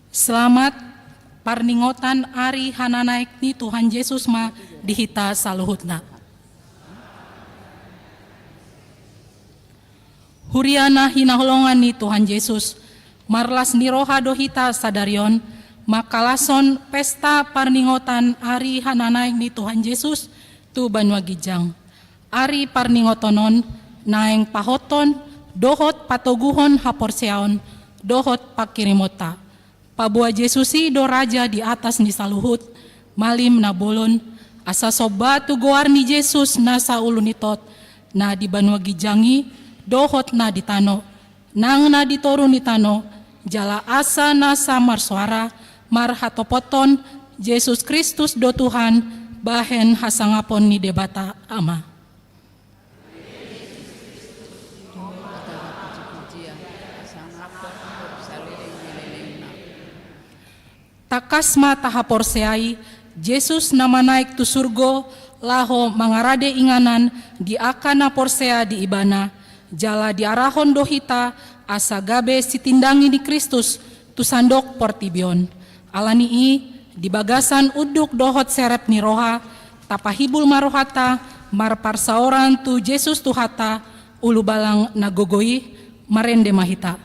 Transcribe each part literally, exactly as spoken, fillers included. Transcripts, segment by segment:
Selamat parningotan ari hananaek ni Tuhan Jesus ma di hita saluhutna. Huria na hinaholongan ni Tuhan Jesus, marlas ni roha do hita sadari on mangkalashon pesta parningotan ari hananaek ni Tuhan Jesus tu banua ginjang. Ari parningoton on naeng pahothon dohot patoguhon haporseaon dohot pangkirimonta. Paboa Jesus i do Raja di atas ni saluhut, malim na bolon, asa somba tu goar ni Jesus nasa ulu ni tot, na di banua ginjang i dohot na di tano, nang na di toru ni tano, jala asa nasa marsoara marhatopothon Jesus Kristus do Tuhan, bahen hasangapon ni Debata Ama. Tangkas ma tahaporseai Jesus na manaek tu surgo laho mangarade inganan di angka na porsea di Ibana, jala diarahon do hita asa gabe sitindangi ni Kristus tu sandok portibi on. Ala ni i, di bagasan unduk dohot serep ni roha, tapahibul ma rohanta marparsaoran tu Jesus Tuhanta, ulubalang na gogo i, marende ma hita.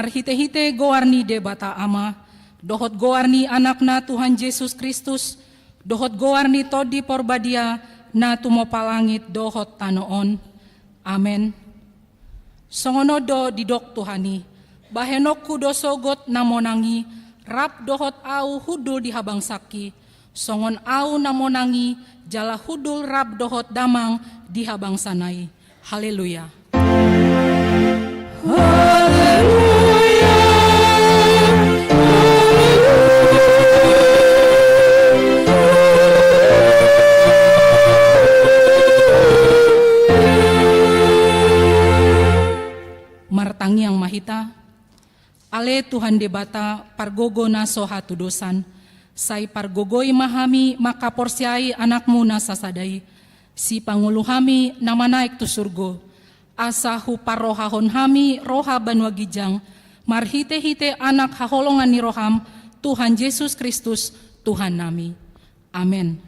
Marhitehite goar ni Debata Ama, dohot goar ni Anakna Tuhan Jesus Kristus, dohot goar ni Tondi Porbadia, na tumompa langit dohot tano on. Amen. Songon on do didok Tuhan i: Bahenonku do sogot na monang i rap dohot ahu hundul di habangsangki, songon ahu na monang i jala hundul rap dohot damang di habangsana i. Haleluya. Haleluya. Martangiang ma hita. Ale Tuhan Debata, pargogo na so hatudosan, sai pargogoi ma hami mangkaporseai Anakmu na sasada i, sipangolu hami na manaek tu surgo, asa huparrohahon hami roha banua ginjang, marhitehite Anak haholongan ni roham, Tuhan Jesus Kristus, Tuhannami. Amen.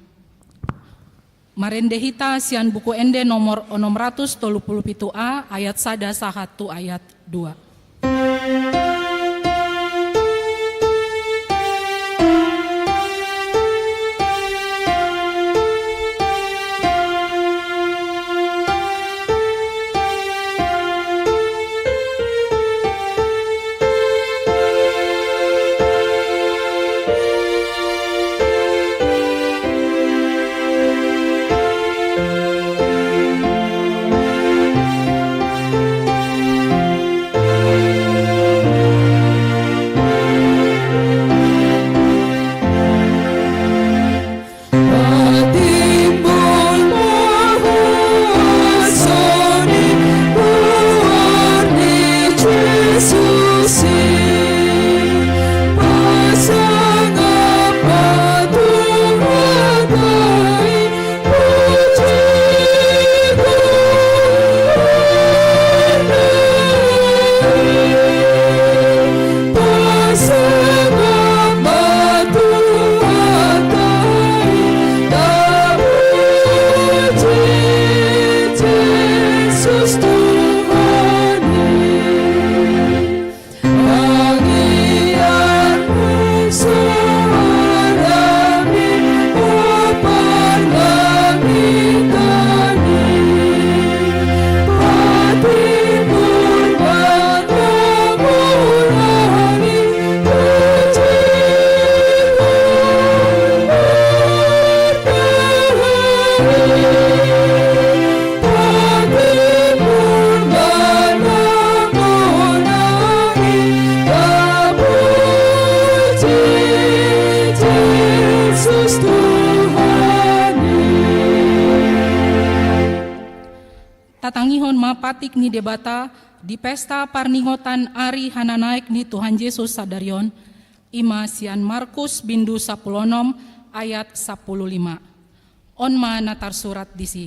Marende hita sian Buku Ende nomor onom ratus tolu pulu pitu A, ayat sada sahat tu ayat dua. Tatangihon ma patik ni Debata di pesta parningotan ari hananaek ni Tuhan Jesus sadari on, i ma sian Markus bindu sampulu onom ayat sampulu lima. On ma na tarsurat disi.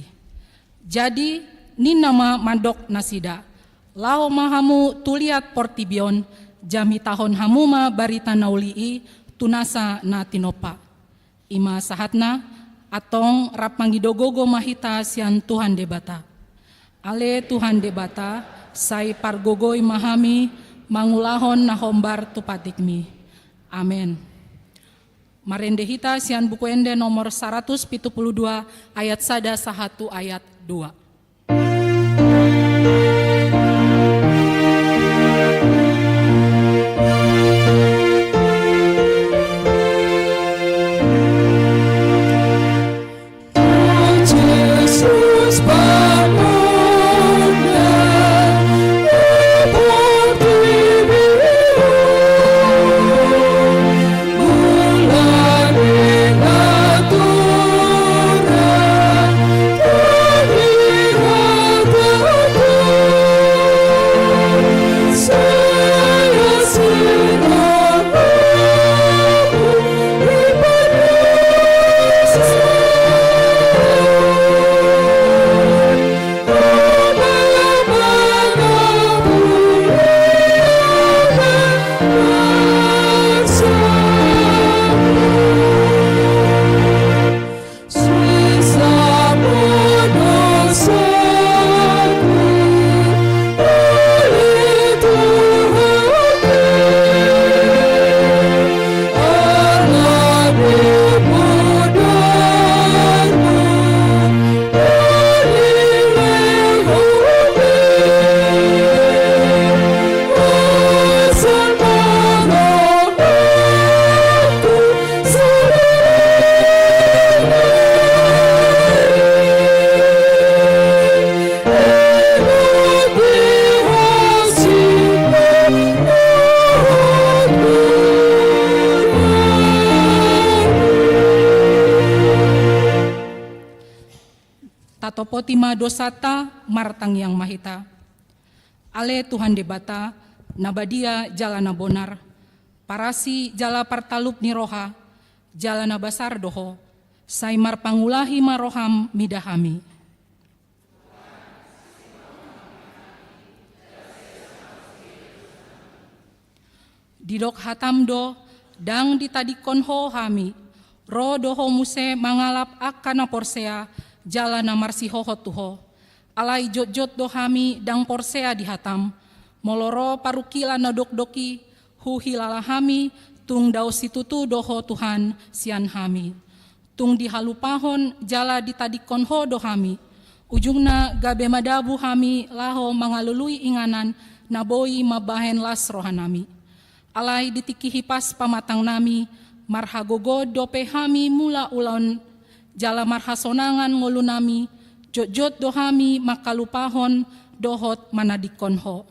Jadi ninna ma mandok nasida: Laho ma hamu tu liat portibi on, jamitahon hamu ma barita na uli i tu nasa na tinompa. I ma sahatna, antong rap mangido gogo ma hita sian Tuhan Debata. Ale Tuhan Debata, sai pargogoi ma hami mangulahon na hombar tu patikmi. Amen. Marende hita sian Buku Ende nomor saratus pitu pulu dua ayat sada sahat tu ayat dua. Topoti ma dosanta, martangiang ma hita. Ale Tuhan Debata, na badia jala na bonar, parasi jala partalup ni roha, jala na basar do Ho, sai marpangulahi ma roham mida hami. Didok hatam do, ndang ditadingkon Ho hami, ro do Ho muse mangalap angka na porsea jala na marsihohot tu Ho. Alai jotjot do hami ndang porsea di hatam, molo ro parungkilon na dokdok i, huhilala hami tung dao situtu do Ho Tuhan sian hami. Tung dihalupahon jala ditadingkon Ho do hami. Ujungna gabe madabu hami laho mangalului inganan na boi mambahen las rohanami. Alai di tingki hipas pamatangnami, marhagogoon dope hami mula ulaon jala marhasonangan ngolunami, jotjot do hami mangkalupahon dohot manadingkon Ho.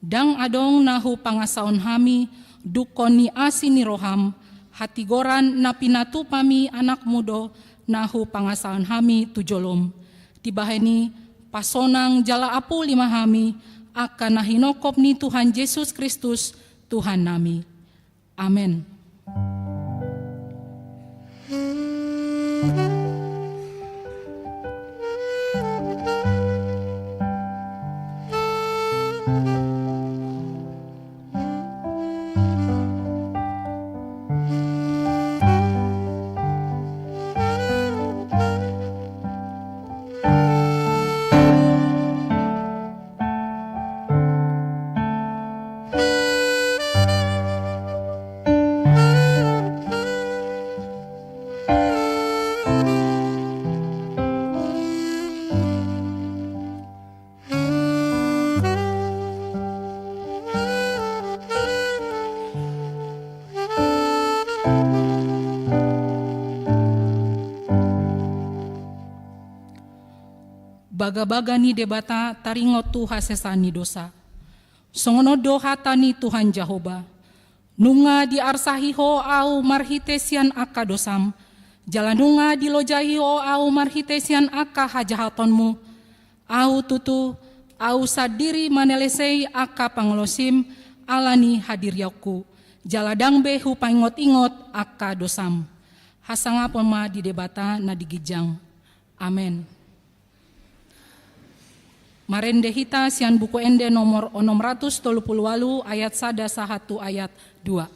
Ndang adong na hupangasahon hami dungkon ni asi ni roham, hatigoran na pinatupa mi anakmu do na hupangasahon hami tu jolom. Dibahen i, pasonang jala apuli ma hami, angka na hinongkop ni Tuhan Jesus Kristus, Tuhannami. Amen. Bagabaga ni Debata taringot tu hasesaan ni dosa. Songon on do hata ni Tuhan Jahowa: Nunga diarsahi ho ahu marhite sian angka dosam, jala nunga dilojai ho ahu marhite sian angka hajahatonmu. Ahu tutu, ahu sandiri manelesei angka pangolosim ala ni hadirianku, jala ndang be hupaingotingot angka dosam. Hasangapon ma di Debata na di ginjang. Amen. Marende hita sian Buku Ende nomor onom ratus tolu pulu ualu, ayat sada sahat tu ayat dua.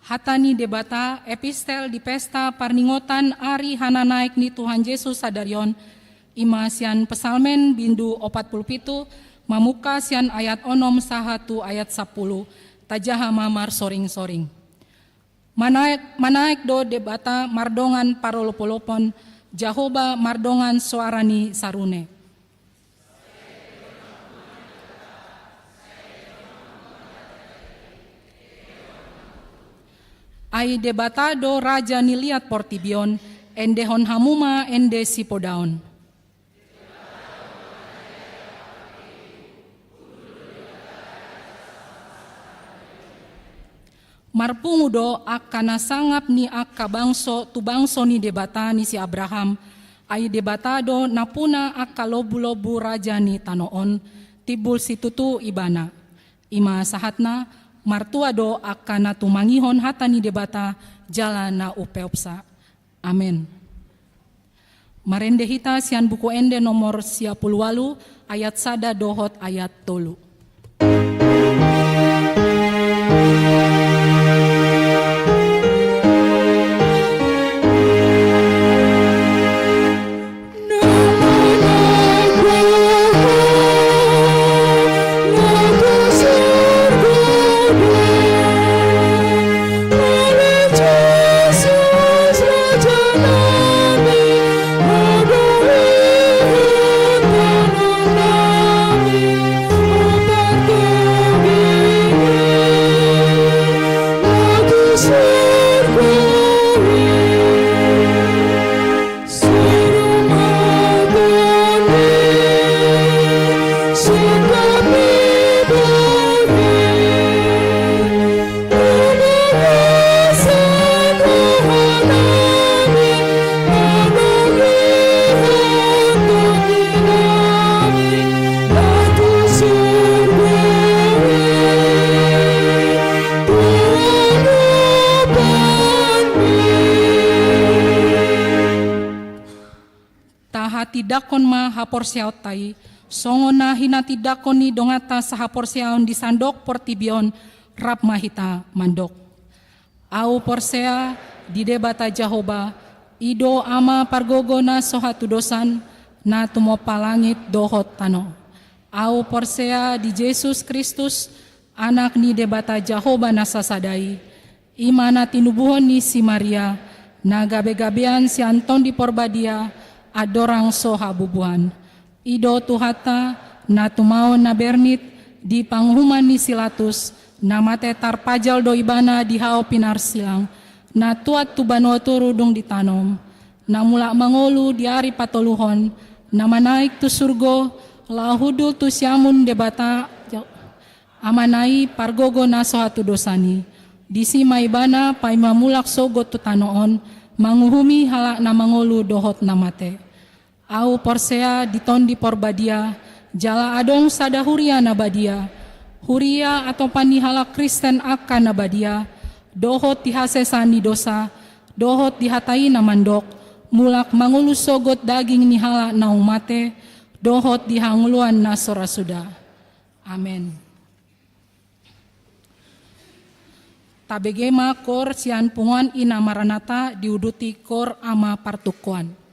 Hata ni Debata, epistel di pesta parningotan ari hananaek ni Tuhan Jesus sadari on, ima sian Psalmen bindu opat pulu pitu, mamungka sian ayat onom sahat tu ayat sampulu. Tajaha ma marsoring-soring. Manaek, manaek do Debata mardongan parolop-olopon, Jahowa mardongan soara ni sarune. Ai Debata do raja ni liat portibi on, endehon hamu ma ende sipodaon. Marpungu do angka na sangap ni angka bangso tu bangso ni Debata ni si Abraham, ai Debata do nampuna angka lombu-lombu raja ni tano on, timbul situtu ibana. Ima sahatna, martua do angka na tumangihon hata ni Debata jala na umpeopsa. Amen. Marende hita sian Buku Ende nomor sia pulu ualu, ayat sada dohot ayat tolu. Tahatindangkon ma haporseaonta i, songon na hinatindangkon ni donganta sahaporseaon di sandok portibi on, rap ma hita mandok. Ahu porsea di Debata Jahowa, i do Ama pargogo na so hatudosan, na tumompa langit dohot tano. Ahu porsea di Jesus Kristus, Anak ni Debata Jahowa na sasada i, i ma na tinubuhon ni si Maria, na gabe-gabean sian Tondi Porbadia, andorang so habubuhan. I do Tuhanta, na tumaon na bernit di panguhuman ni si Latus, na mate tarpajal do ibana di hau pinarsilang, na tuat tu banua toru dung ditanom, na mulak mangolu di ari patoluhon, na manaek tu surgo, laho hundul tu siamun Debata, Amana i pargogo na so hatudosan i. Disi ma ibana paima mulak sogot tu tano on, manguhumi halak na mangolu dohot na mate. Ahu porsea di Tondi Porbadia, jala adong sada huria na badia. Huria atopan ni halak Kristen angka na badia, dohot di hasesaan ni dosa, dohot di hata i na mandok, mulak mangolu sogot daging ni halak naung mate, dohot di hangoluan na so ra suda. Amen. Tabege ma koor sian punguan Ina Maranata diuduti koor Ama Partungkoan.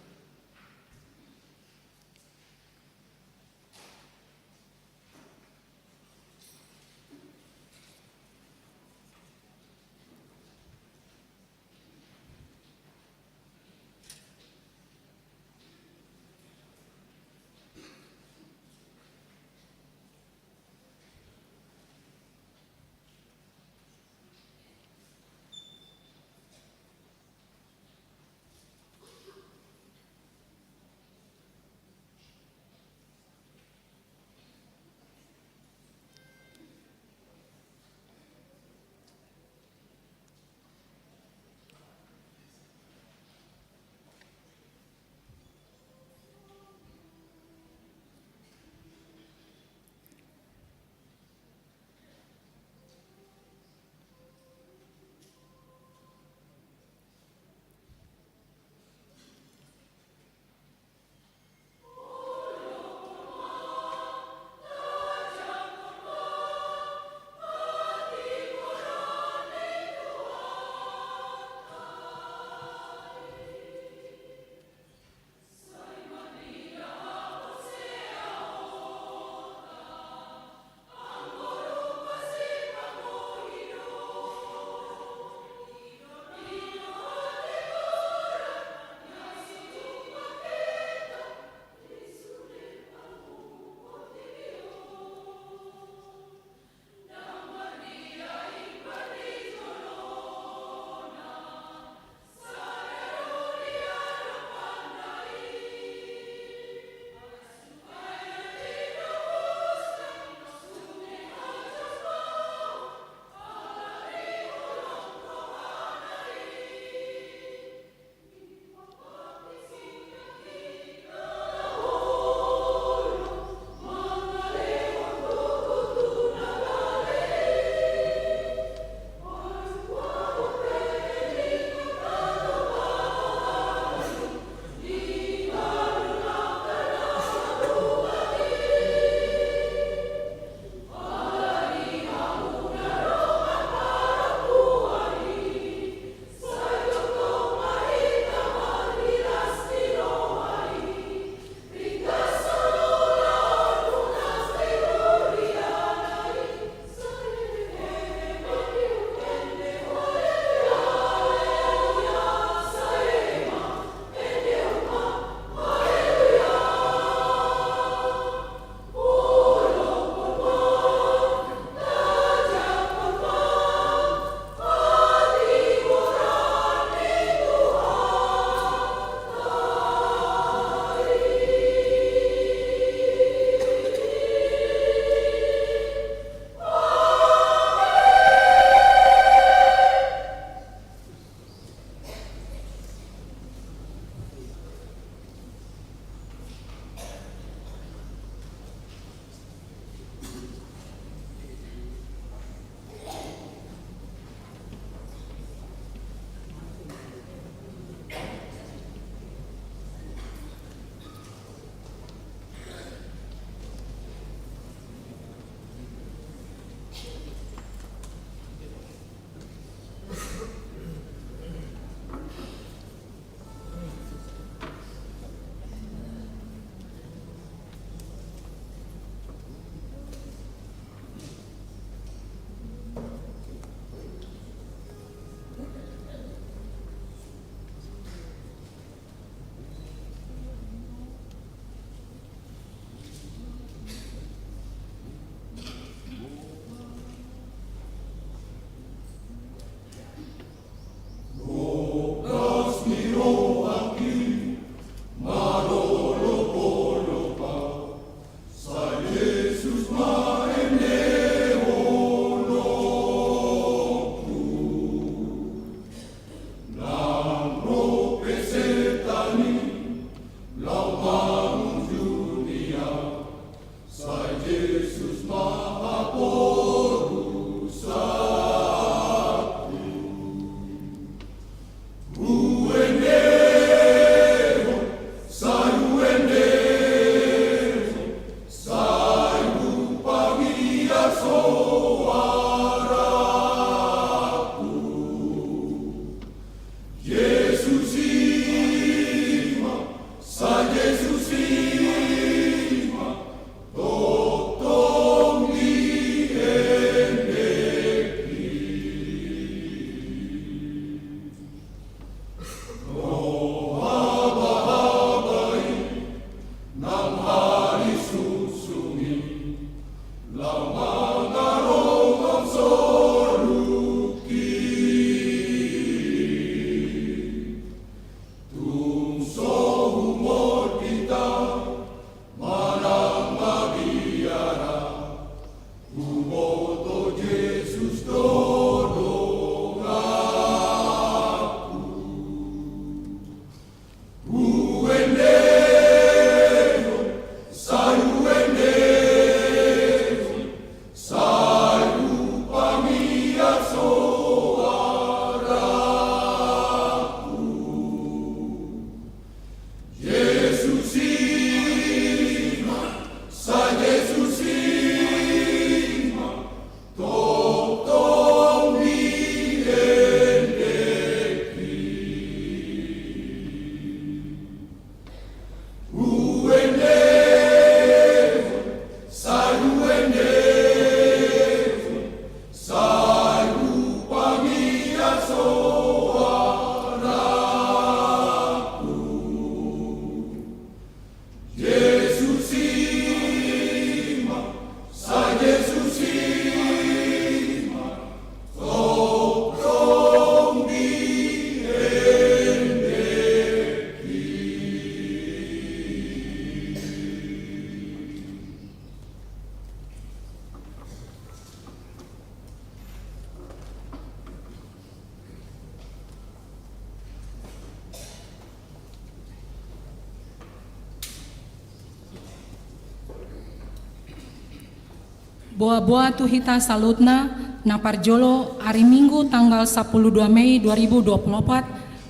Boa-boa tu hita saluhutna. Na parjolo, ari Minggu tanggal sapuluh dua Mei dua ribu dua puluh opat,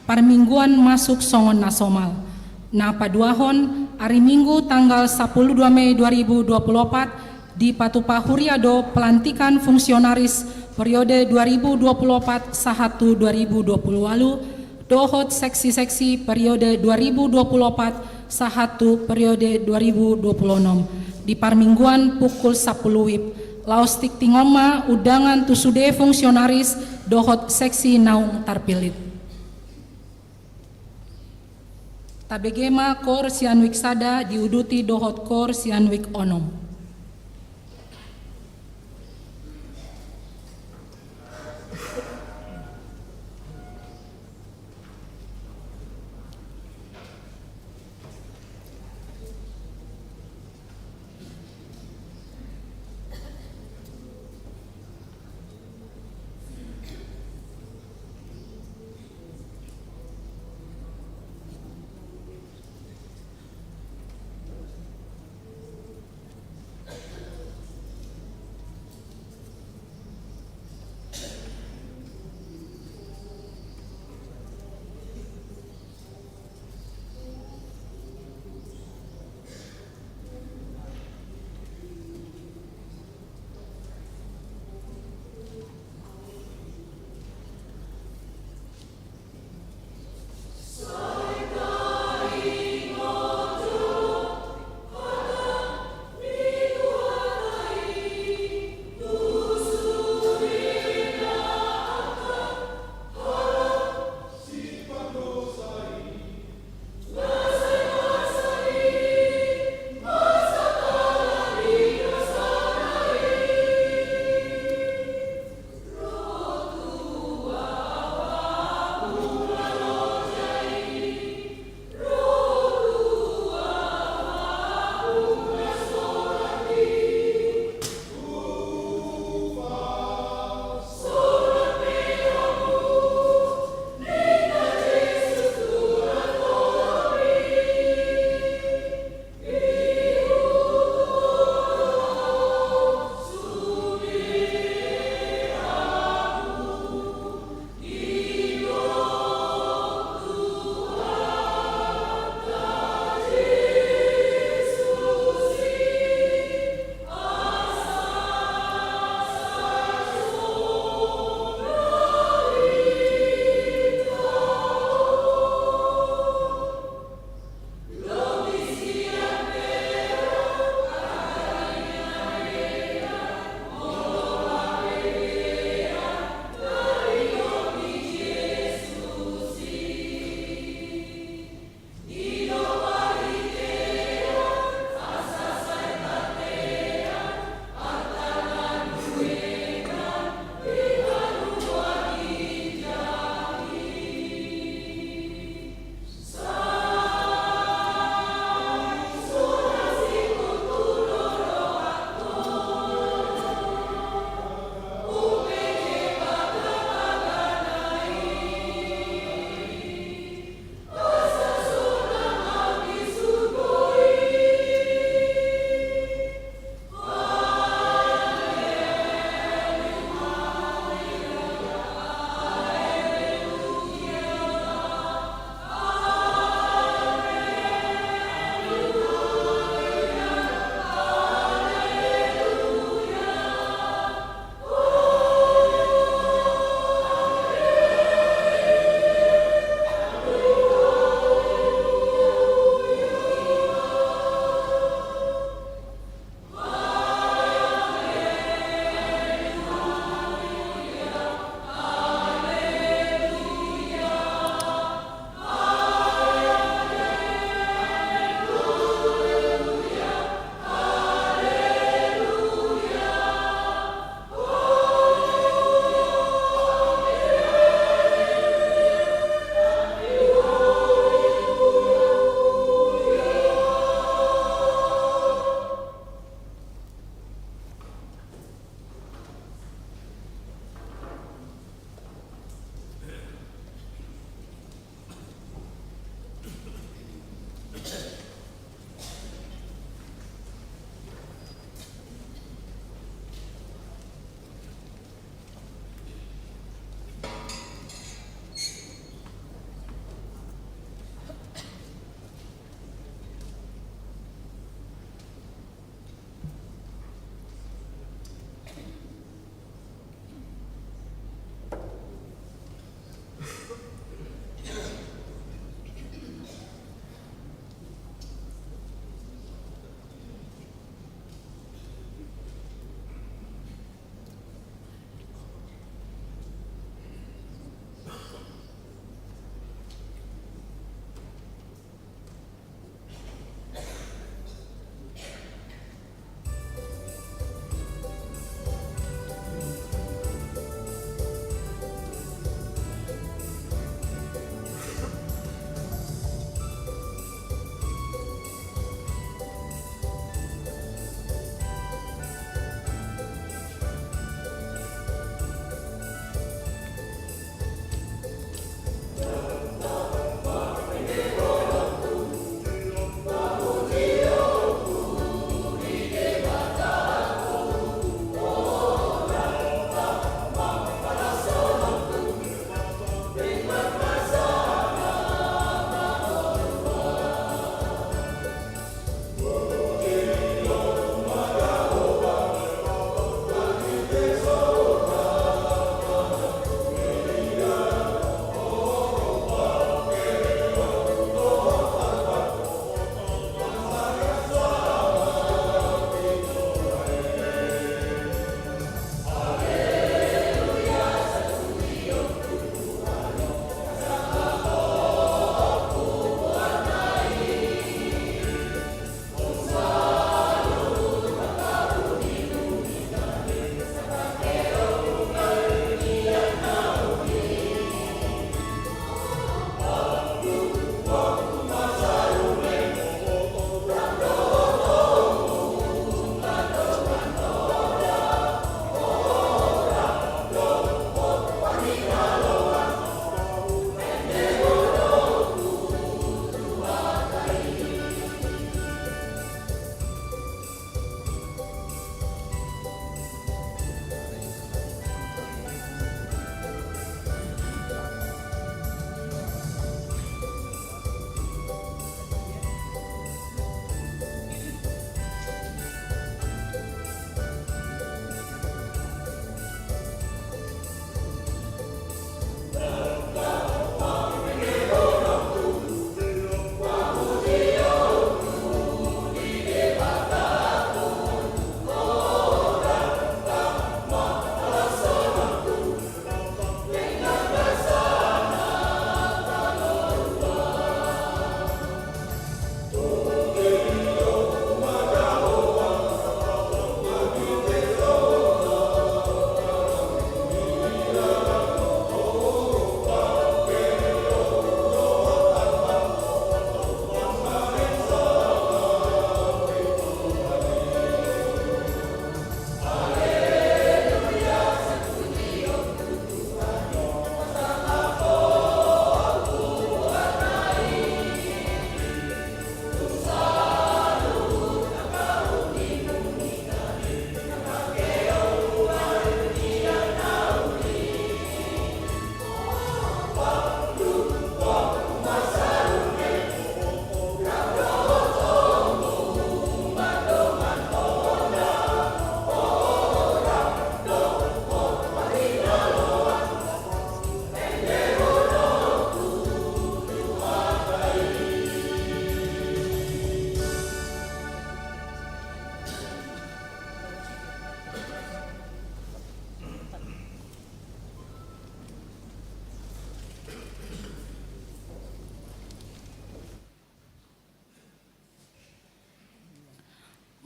parmingguan masuk songon na somal. Na paduahon, ari Minggu tanggal sapuluh dua Mei dua ribu dua puluh opat, dipatupa huria do pelantikan fungsionaris periode dua ribu dua puluh opat sahat tu dua ribu dua puluh ualu, dohot seksi-seksi periode dua ribu dua puluh opat sahat tu periode dua ribu dua puluh onom, di parmingguan pukul sapuluh wib. Laos tingting on ma undangan tu sude fungsionaris dohot seksi naung tarpillit. Tabege ma kor sian wik sada diuduti dohot kor sian wik onom.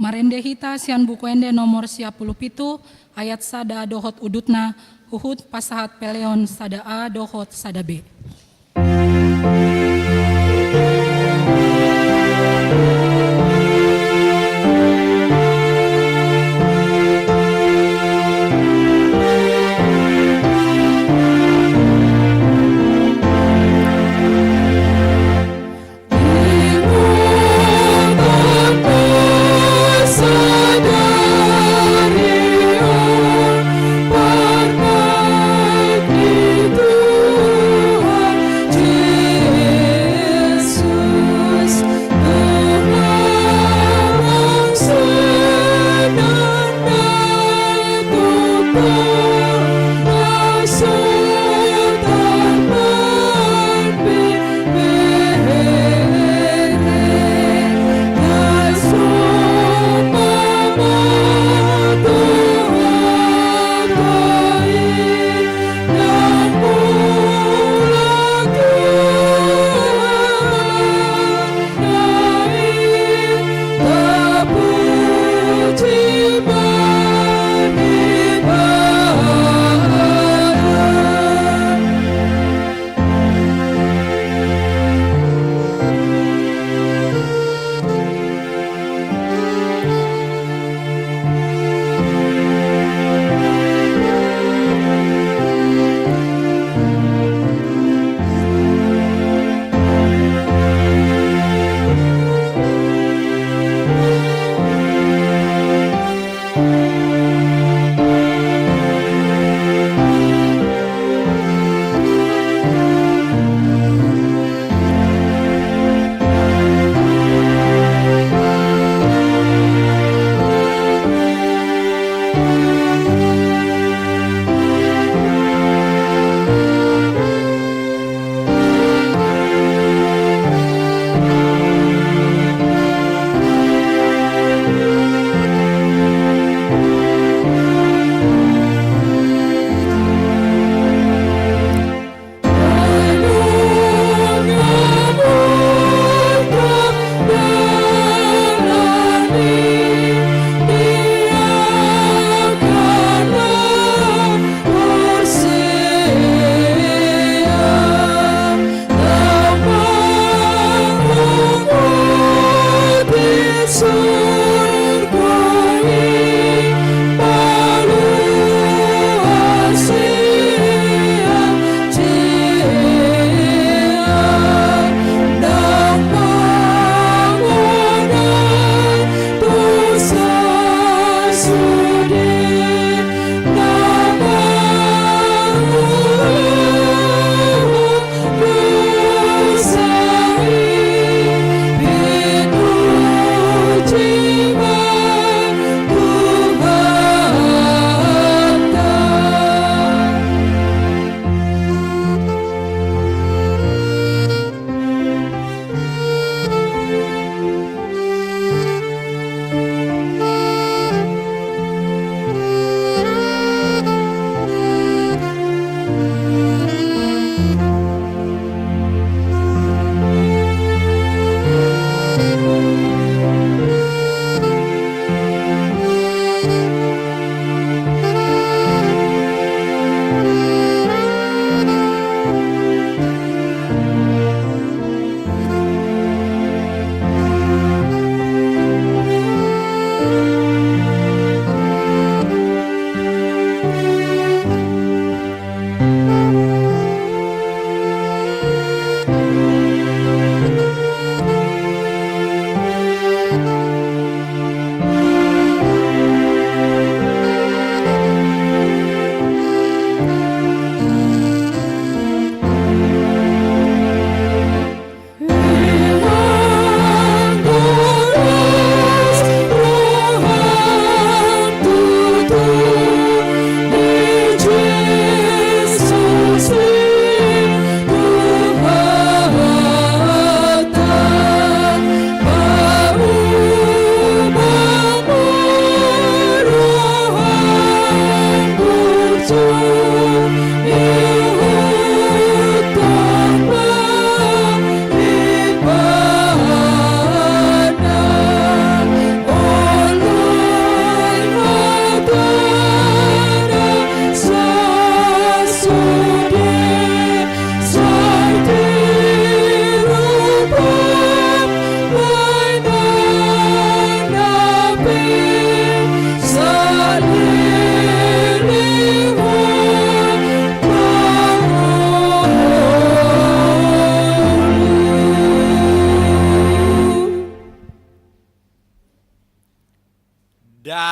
Marende hita sian Buku Ende nomor siapulu pitu, ayat sada dohot udutna, huhut pasahat peleon sada A dohot sada B.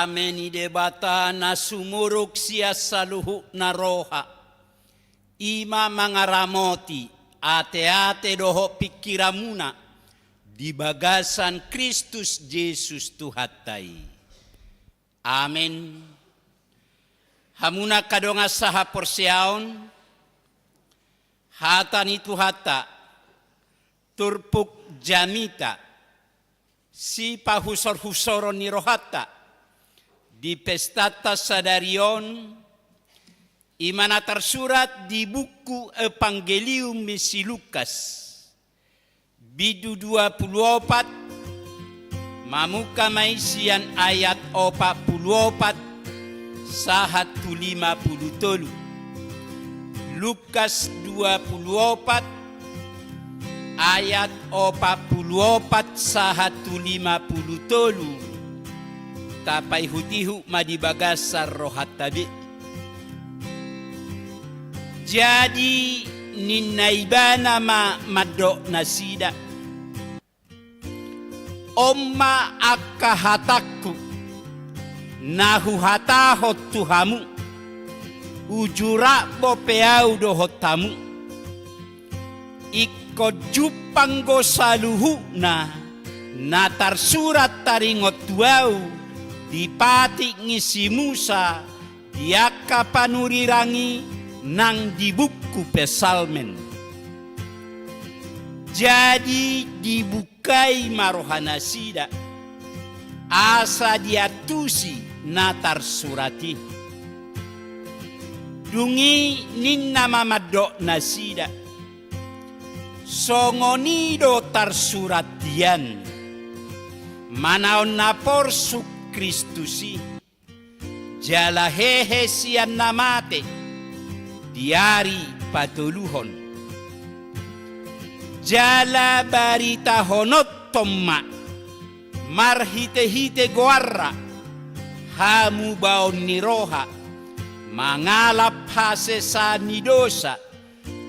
Dame ni Debata na sumurung sian saluhutna roha, i ma mangaramoti ateate dohot pingkiranmuna di bagasan Kristus Jesus Tuhanta i. Amen. Hamu angka dongan sahaporseaon, hata ni Tuhanta, turpuk jamita, sipahusorhusoron ni rohanta di pestanta sadari on, i ma na tarsurat di buku Evangelium ni si Lukas, bindu dua pulu opat, mamungka ma i sian ayat opat pulu opat sahat tu lima pulu tolu. Lukas dua pulu opat, ayat opat pulu opat sahat tu lima pulu tolu. Tapaihutihut ma di bagasan rohanta be. Jadi ninna ibana ma mandok nasida: On ma angka hatangku, na huhatahon tu hamu, uju rap dope ahu dohot hamu. Ingkon jumpang do saluhutna na tarsurat taringot tu ahu di patik ni si Musa, di angka panurirang i nang di buku Psalmen. Jadi dibukai ma rohanasida, asa diantusi na tarsurat i. Dung i ninna ma mandok nasida: Songon i do tarsurat hian, manaon na porsuk Kristus i, jala hehe sian na mate di ari patoluhon. Jala baritahononhon ma marhitehite goarna hamubaon ni roha, mangalap hasesaan ni dosa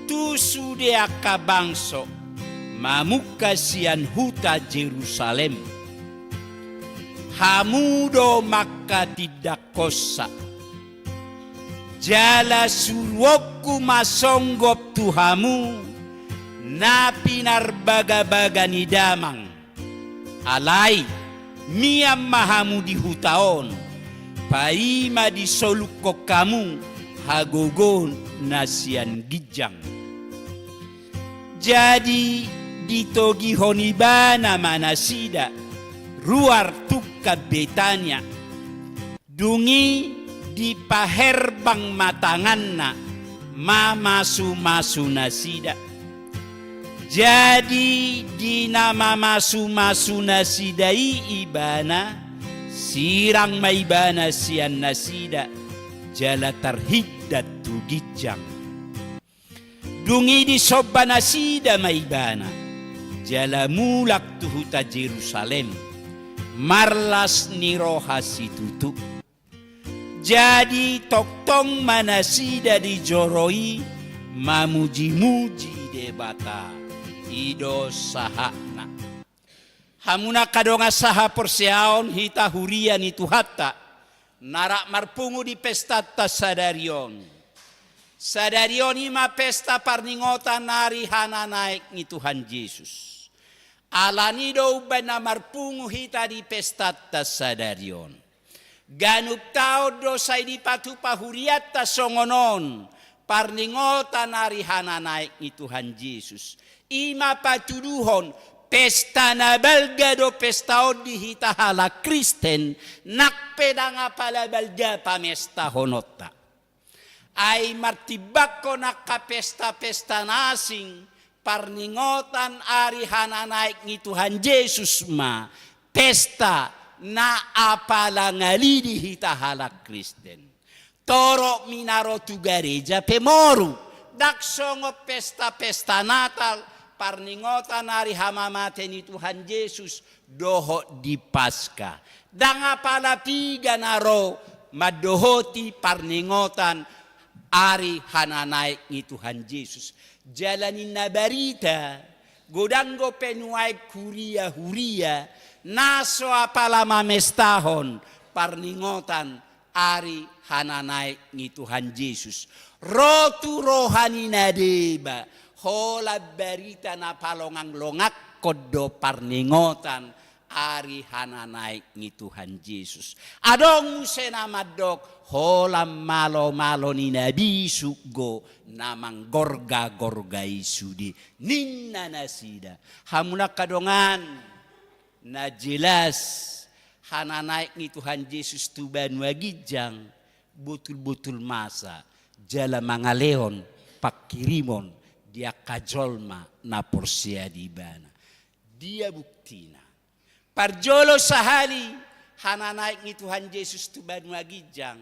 tu sude angka bangso, mamungka sian huta Jerusalem. Hamu do mangkatindangkonsa. Jala suruonku ma songgop tu hamu na pinarbagabaga ni damang. Alai mian ma hamu di huta on, paima disolukhon hamu hagogoon na sian ginjang. Jadi ditogihon ibana ma nasida ruar tungkan Betania. Dung i dipaherbang ma tanganna mamasumasu nasida. Jadi di na mamasumasu nasida i ibana, sirang ma ibana sian nasida, jala tarhindat tu ginjang. Dung i disomba nasida ma ibana, jala mulak tu huta Jerusalem, marlas ni roha situtu. Jadi tongtong ma nasida di joro i mamujimuji Debata. I do sahatna. Hamu angka dongan sahaporseaon, hita huria ni Tuhanta na rap marpungu di pestanta sadari on. Sadari on i ma pesta parningotan ari hananaek ni Tuhan Jesus. Alani do umbaen na marpungu hita di pestanta sadari on, ganup taon do sai dipatupa hurianta songon on parningotan ari hananaek ni Tuhan Jesus. I ma patuduhon pesta na balga do pesta on di hita halak Kristen, nang pe ndang apala balga pamestahononta. Ai martimbangkon angka pesta-pesta na asing, parningotan ari hananaek ni Tuhan Jesus ma pesta na apala ngali di hita halak Kristen. Torop mina ro tu gareja pe moru, ndang songon pesta-pesta Natal, parningotan ari hamamate ni Tuhan Jesus, dohot di Paska. Ndang apala piga na ro mandohoti parningotan ari hananaek ni Tuhan Jesus. Jala ninna barita, godang dope nuaeng huria-huria na so apala mamestahon parningotan ari hananaek ni Tuhan Jesus. Ro tu roha ni na deba holan barita na palonganglongakkon do parningotan ari hananaek ni Tuhan Jesus. Adong muse na mandok holan malomalo ni na bisuk do na manggorgagorga i sude, ninna nasida. Hamu angka dongan, na jelas, hananaek ni Tuhan Jesus tu banua ginjang botul-botul masa jala mangalehon pangkirimon di angka jolma na porsea di Ibana. Dia buktina? Parjolo sahali, hananaek ni Tuhan Jesus tu banua ginjang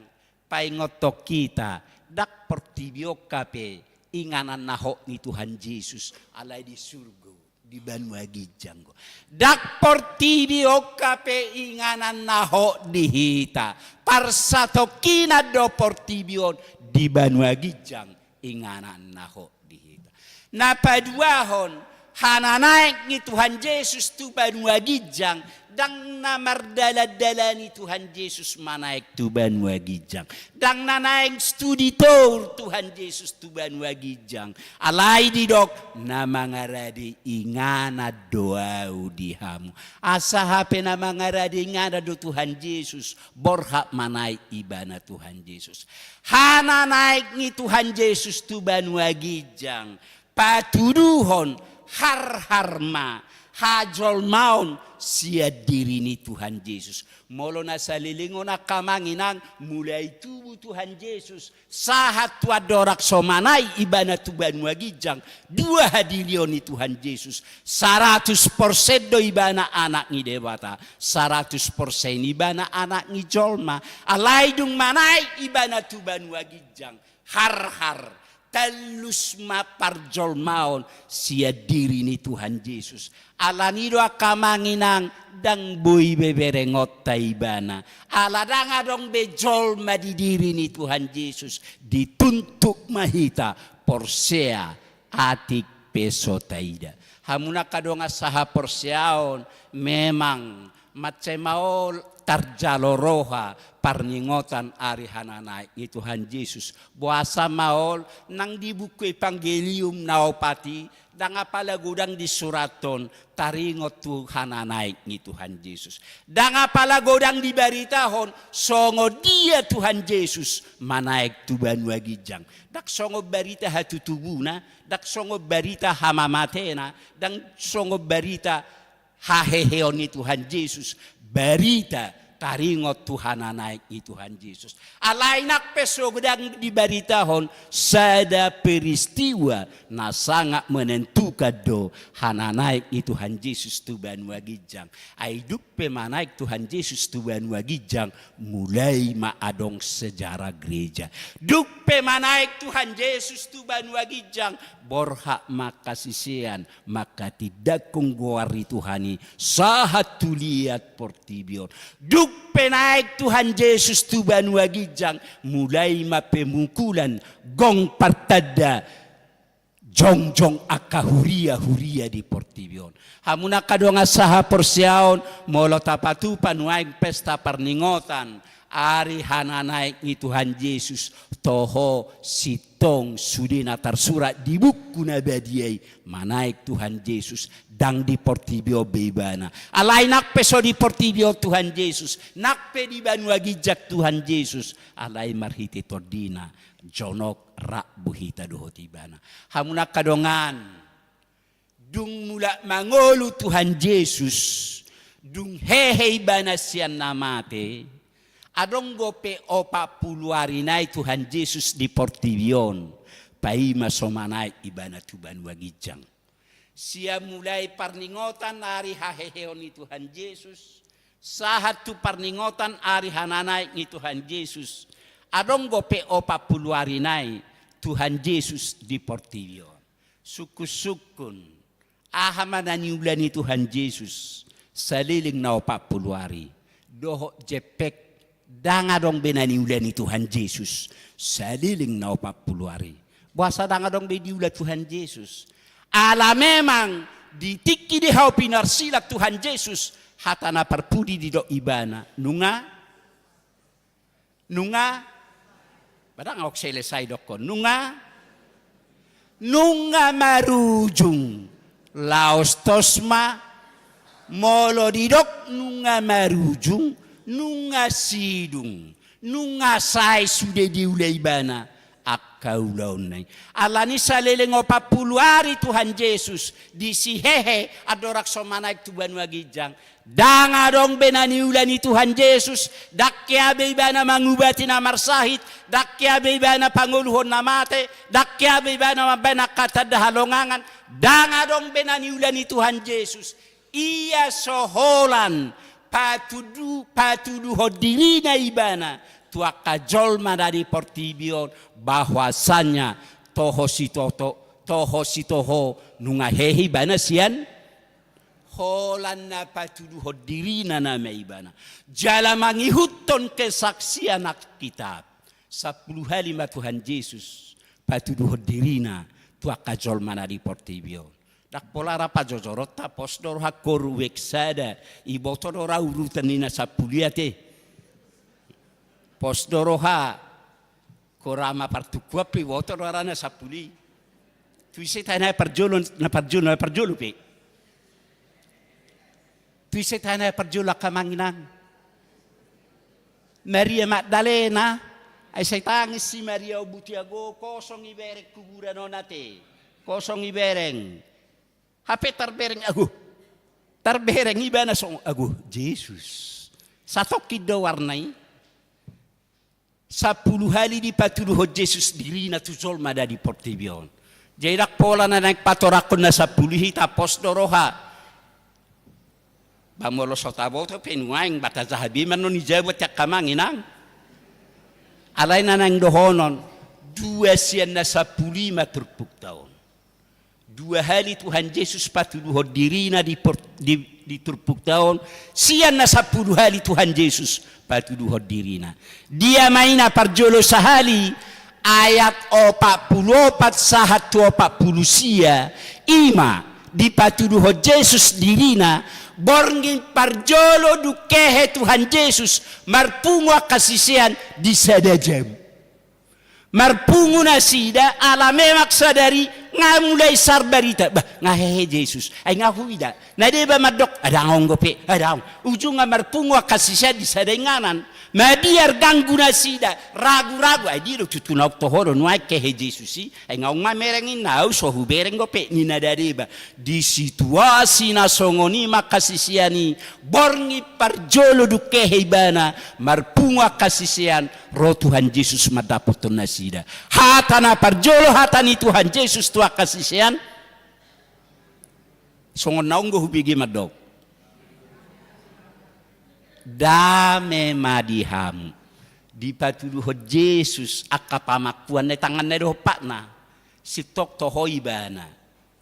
paingothon hita, ndang portibi on hape inganan na hot ni Tuhan Jesus, alai di surgo, di banua ginjang do. Ndang portibi on hape inganan na hot di hita. Parsatongkinan do portibi on, di banua ginjang inganan na hot di hita. Na paduahon, hananaek ni Tuhan Jesus tu banua ginjang, ndang na mardalan-dalani Tuhan Jesus manaek tu banua ginjang. Ndang na naeng studi tour Tuhan Jesus tu banua ginjang. Alai didok, na mangarade inganan do ahu di hamu. Asa hape na mangarade inganan do Tuhan Jesus, borhat manaek Ibana Tuhan Jesus. Hananaek ni Tuhan Jesus tu banua ginjang patuduhon harhar ma hajolmaon sian diri ni Tuhan Jesus. Molo na saleleng on angka amang inang, mulai tubu Tuhan Jesus sahat tu andorang so manaek Ibana tu banua ginjang, dua hadirion ni Tuhan Jesus. Saratus porsen do Ibana Anak ni Debata, saratus porsen Ibana anak ni jolma. Alai dung manaek Ibana tu banua ginjang, harhar, tallus ma parjolmaon sian diri ni Tuhan Jesus. Alani do angka amang inang, ndang boi be berengonta Ibana. Ala ndang adong be jolma di diri ni Tuhan Jesus, dituntuk ma hita porsea atik pe so taida. Hamu angka dongan sahaporseaon, memang mansai maol tarjalo roha parningotan ari hananaek ni Tuhan Jesus. Boasa maol? Nang di buku Evangelium na opat i, ndang apala godang disurathon taringot tu hananaek ni Tuhan Jesus. Ndang apala godang dibaritahon songon dia Tuhan Jesus manaek tu banua ginjang. Ndang songon barita hatutubuna, ndang songon barita hamamatena, ndang songon barita haheheon ni Tuhan Jesus, barita taringot tu hananaek ni Tuhan Jesus. Alai nang pe so godang dibaritahon, sada peristiwa na sangat menentukan do hananaek ni Tuhan Jesus tu banua ginjang. Ai dung pe manaek Tuhan Jesus tu banua ginjang, mulai ma adong sejarah gereja. Dung pe manaek Tuhan Jesus tu banua ginjang, borhat ma angka sisean mangkatindangkon goar ni Tuhan i sahat tu liat portibi on. Dung pe naek Tuhan Jesus tu banua ginjang, mulai ma pemukulan gong partanda jongjong angka huria-huria di portibi on. Hamu angka dongan sahaporseaon, molo tapatupa nuaeng pesta parningotan ari hananaek ni Tuhan Jesus, toho sintong sude na tarsurat di buku na badia i, manaek Tuhan Jesus, ndang di portibi on be Ibana. Alai nang pe so di portibi on Tuhan Jesus, nang pe di banua ginjang Tuhan Jesus, alai marhite TondiNa jonok rap do hita dohot Ibana. Hamu angka dongan, dung mulak mangolu Tuhan Jesus, dung hehe Ibana sian na mate, adong dope opat pulu ari nai Tuhan Jesus di portibi on, paima so manaek Ibana tu banua ginjang. Sian mulai parningotan ari haheheon ni Tuhan Jesus, sahat tu parningotan ari hananaek ni Tuhan Jesus, adong dope opat pulu ari nai Tuhan Jesus di portibi on. Sungkun-sungkun, aha ma na niula ni Tuhan Jesus saleleng na opat pulu ari? Dohot jempek, ndang adong be na niula ni Tuhan Jesus saleleng na opat pulu ari. Boasa ndang adong be diula Tuhan Jesus? Ala memang di tingki di hau pinarsilang Tuhan Jesus, hata na parpudi didok Ibana, nunga Nunga, padahal nunga selesai dokkon. Nunga, nunga marujung. Laos tos ma, molo didok nunga marujung, nunga sidung, nunga sae sude diula ibana angka ulaonna i. Alani saleleng opat pulu ari Tuhan Jesus, disi hehe andorang so manaek tu banua ginjang. Ndang adong be na niula ni Tuhan Jesus, ndang hea be ibana mangubati na marsahit, ndang hea be ibana pangoluhon na mate, ndang hea be ibana mambaen angka tanda halongangan, ndang adong be na niula ni Tuhan Jesus. Ia so holan patudu, patuduhon dirina ibana tu angka jolma na di portibi on, bahwasanya toho sitoto, toho sitoho nunga hehe ibana sian holan na patuduhon dirina nama ibana. Jala mangihuthon kesaksian Alkitab. Sampulu hali ma Tuhan Jesus patuduhon dirina tu angka jolma na di portibi on. Ndang pola ra pajojoronta, pos do roha koru wek sada, iboto do ra urutan ni na sampulu i ate. Pos do roha, koru ma partungkoan pe iboto do ra na sampulu i. Tu ise tana parjolo, na parjolo, na parjolo pe. Tu ise tana parjolo angka amang inang. Maria Magdalena, ai sai tangis si Maria, o buti ago, kosong ibereng kuburan on ate. Kosong ibereng. Hape tarbereng ago. Tarbereng ibana songon ago, Jesus. Satongkin do warna i. Sampulu hali dipatuduhon Jesus dirina tu jolma na di portibi on. Jadi ndang pola na naeng patoranghon na sampulu i hita, pos do roha. Ba molo so taboto pe nuaeng ba tajaha be ma annon i jabu ate angka amang inang. Alai na naeng dohonon, dua sian na sampulu i ma turpukta on. Dua hali Tuhan Jesus patuduhon dirina di por-, di, di turpukta on, sian na sampulu hali Tuhan Jesus patuduhon dirina. Dia ma i na parjolo sahali, ayat opat pulu opat sahat tu opat pulu sia, i ma dipatuduhon Jesus dirina, borngin parjolo dung hehe Tuhan Jesus marpungu angka sisean di sada jabu. Marpungu nasida, ala memang sadari nga mulai sar barita. Bah, nga hehe Jesus. Ai nga huida. Na deba mandok, adong, adong dope, adong. Ujungna marpungu angka sisean di sada inganan. Mabiar ganggu nasida, ragu-ragu. Ai dia do tutu naung toho do nuaeng hehe Jesus i. Ai nga mereng i, na au so hubereng dope, ninna da deba. Di situasi na songon i ma angka sisean i, borngin parjolo dung hehe ibana marpungu angka sisean, ro Tuhan Jesus mandapothon nasida. Hata na parjolo hata ni Tuhan Jesus tu angka sisean, songon na onggo hubege mandok, dame ma di hamu. Dipatuduhon Jesus angka pamangkuan na i, tanganna i dohot patna, sintong toho ibana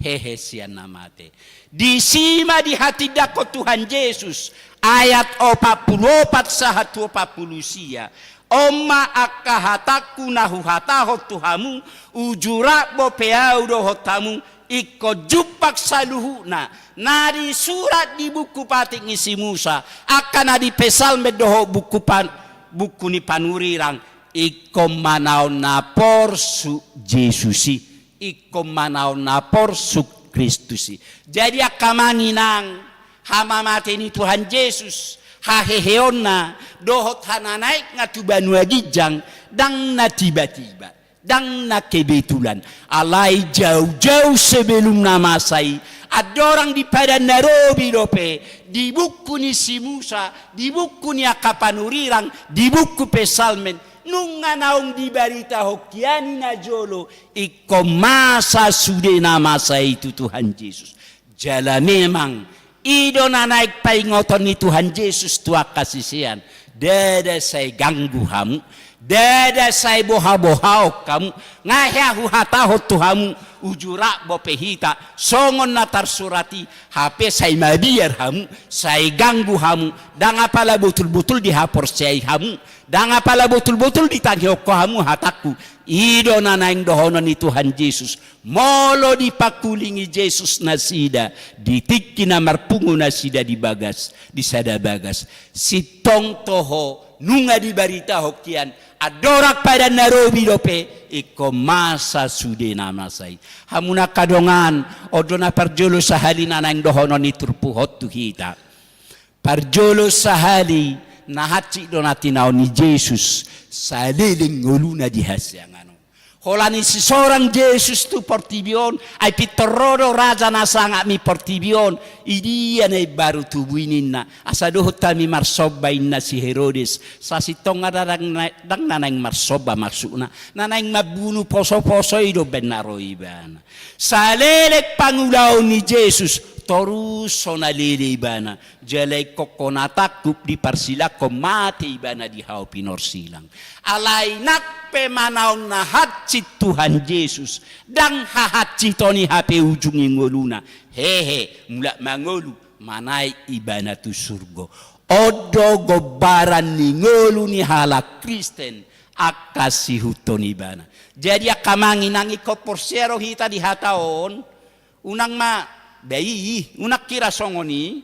hehe sian na mate. Disi ma dihatindangkon Tuhan Jesus, ayat opat pulu opat sahat tu opat pulu sia. On ma angka hatangku na huhatahon tu hamu, uju rap bope au dohot hamu, ingkon jumpang saluhutna na disurat di buku patik ni si Musa, angka na di Psalmen dohot buku pan-, buku ni panurirang, ingkon manaon na porsuk Jesus i. Ingkon manaon na porsuk Kristus i. Jadi angka amang inang, hamamate ni Tuhan Jesus, haheheonna, dohot hananaekna tu banua ginjang, ndang na tiba-tiba, ndang na kebetulan. Alai jau-jau sebelum na masa i, andorang di Padan na Robi dope, di buku ni si Musa, di buku ni angka panurirang, di buku Psalmen, nunga naung dibaritahon hian i najolo, ingkon masa sude na masa i tu Tuhan Jesus. Jala memang, i do na naeng paingoton ni Tuhan Jesus tu angka sisean. Ndada sai ganggu hamu, ndada sai boha-bohaon hamu, nga hea huhatahon tu hamu, uju rap bope hita, songon na tarsurat i, hape sai mabiar hamu, sai ganggu hamu, ndang apala botul-botul dihaporseai hamu, ndang apala botul-botul ditangihon hamu hatangku. I do na naeng dohonon ni Tuhan Jesus, molo dipangkulingi Jesus nasida, di tingki na marpungu nasida di bagas, di sada bagas, sintong toho Nunga dibaritahon hian, andorang padan na robi dope, ingkon masa sude na masa i. Hamu na angka dongan, on do na parjolo sahali na naeng dohonon ni turpuk on tu hita. Parjolo sahali, na hansit do na tinaon ni Jesus, saleleng ngoluna di hasiangan on. Holan i sisorang Jesus tu portibi on, ai pintor ro do raja na sangap ni portibi on, i dia na imbaru tubu i ninna, asa dohot hami marsomba inna si Herodes, sasintongna ndang na-, ndang na naeng marsomba maksudna, na naeng mambunu poso-poso i do umbaen na ro ibana. Saleleng pangulaon ni Jesus, torus so na lele ibana, jala ingkon hona tangkup diparsilangkon mate ibana di hau pinorsilang. Alai nang pe manaon na hansit Tuhan Jesus, ndang hahansiton i hape ujung ni ngoluna. Hehe, mulak mangolu, manaek ibana tu surgo. On do gombaran ni ngolu ni halak Kristen, angka siihuthon ibana. Jadi angka amang inang, ingkon porsea do hita di hata on, unang ma, dai, unang hira songon i,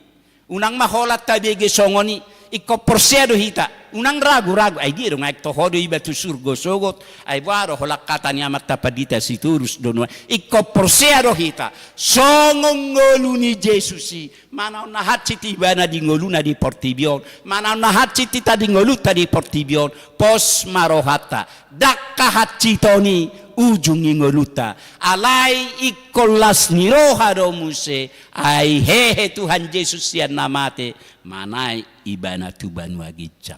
unang ma holan tabege songon i, ingkon porsea do hita, unang ragu-ragu, ai dia do nga aek toho do iba tu surgo sogot, ai boha do holan hata ni amanta pandita Sitorus do nuaeng, ingkon porsea do hita, songon ngolu ni Jesus i, manaon na hansit ibana di ngoluna di portibi on, manaon na hansit hita di ngolunta di portibi on, pos ma rohanta, ndang hahansiton i ujung ni ngolunta. Alai ingkon las ni roha do muse, ai hehe Tuhan Jesus sian na mate, manaek ibana tu banua ginjang.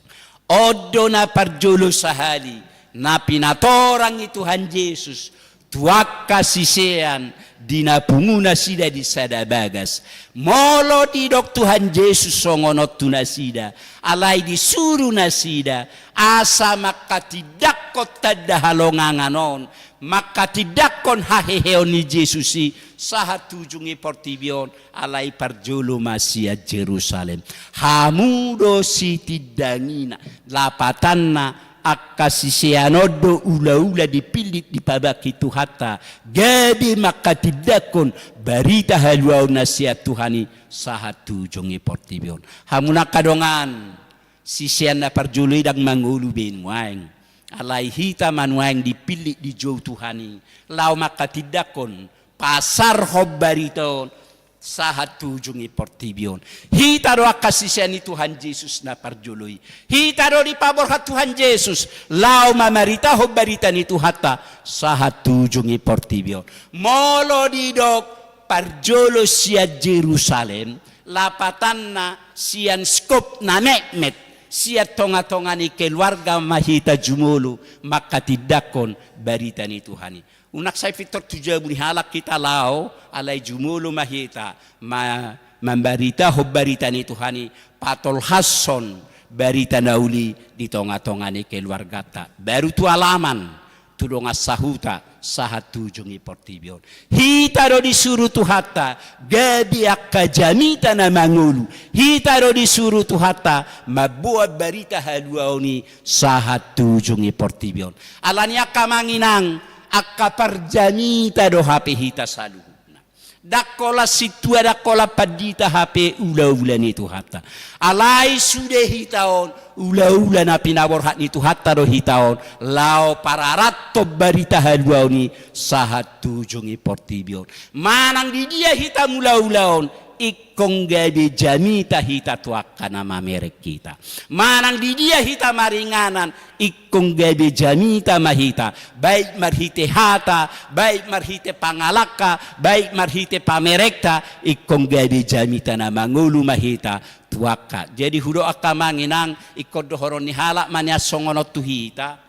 On do na parjolo sahali, na pinatorang ni Tuhan Jesus, tu angka sisean di na pungu nasida di sada bagas. Molo didok Tuhan Jesus songon on tu nasida, alai disuru nasida, asa mangkatindangkon tanda halongangan on, mangkatindangkon haheheon ni Jesus i, sahat tu ujung ni portibi on, alai parjolo ma sian Jerusalem. Hamu do sitindangina, lapatanna, angka sisean on do ulaula dipillit dipabangkit Tuhanta, gabe mangkatindangkon barita haluaon na sian Tuhan i sahat tu ujung ni portibi on. Hamu na angka dongan, sisean na parjolo i ndang mangolu be nuaeng. Alai hita ma nuaeng dipillit dijou Tuhan i, laho mangkatindangkon, pasarhon barita on, sahat tu ujung ni portibi on. Hita do angka sisean ni Tuhan Jesus na parjolo i. Hita do dipaborhat Tuhan Jesus, laho mamaritahon barita ni Tuhanta, sahat tu ujung ni portibi on. Molo didok parjolo sian Jerusalem, lapatanna sian skop na metmet, sian tongatonga ni keluarga ma hita jumolo, mangkatindangkon barita ni Tuhan i. Unang sai pintor tu jabu ni halak hita laho, alai jumolo ma hita, ma-, mambaritahon barita ni Tuhan i, patolhashon barita na uli di tongatonga ni keluarganta. Baru tu alaman, tu dongan sahuta, sahat tu ujung ni portibi on. Hita do disuru Tuhanta, gabe angka jamita na mangolu. Hita do disuru Tuhanta, mamboan barita haluaon i, sahat tu ujung ni portibi on. Alani angka amang inang, angka parjamita do hape hita saluhutna. Ndang holan sintua, ndang holan pandita hape ulaula ni Tuhanta. Alai sude hita on, ulaula na pinaborhat ni Tuhanta do hita on, laho pararathon barita haluaon i, sahat tu ujung ni portibi on. Manang di dia hita mangulaula on, ingkon gabe jamita hita tu angka na mamereng hita. Manang di dia hita maringanan, ingkon gabe jamita ma hita, baik marhite hata, baik marhite pangalangka, baik marhite pamerengta, ingkon gabe jamita na mangolu ma hita tu angka. Jadi hudok angka amang inang, ingkon dohonon ni halak ma nian songon on tu hita.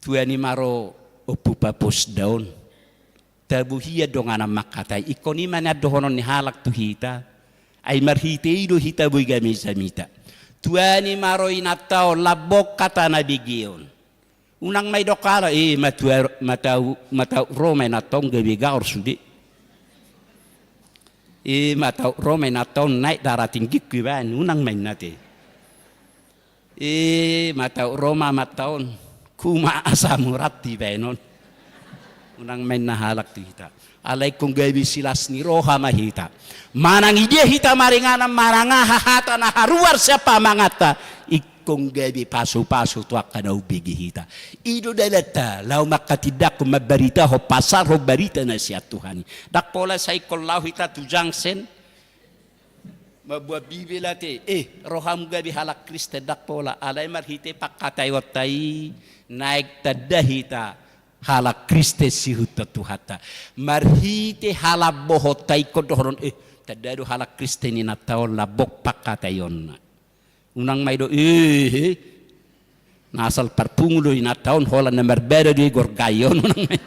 Tua ni ma ro Ompu Paposda on. Tabo hian donganan mangkatai, ingkon i ma nian dohonon ni halak tu hita. Ai marhite i do hita boi gabe jamita. Tua ni ma ro inanta on, lambok hata na bege on. Unang ma didok halak, eh, matua-, matau-, matauk ro ma inanta on gabe gaor sude. Eh, matauk ro ma inanta on naek daratinggingku ibaen, unang ma inna te. Eh, matauk ro ma amanta on, kumat asam urat ibaen on. Unang ma inna halak tu hita. Alai ingkon gabe silas ni roha ma hita. Manang i dia hita maringanan, manang aha hata na haruar sian pamanganta, i-, ingkon gabe pasupasu tu angka na umbege hita. I do dalanta laho mangkatindangkon, mambaritahon, pasarhon barita na sian Tuhan i. Ndang pola sai ingkon laho hita tu jangsen mamboan Bibel ate, eh, ro hamu gabe halak Kristen, ndang pola. Alai marhite pangkataionta i naeng tanda hita halak Kristen siihuthon Tuhanta. Marhite halambohonta ingkon dohonon, eh, tanda do halak Kristen inanta on, lambok pangkataionna. Unang ma i do, eh, eh, na asal parpungu do inanta on, holan na marbada do i gorgaion, unang ma i.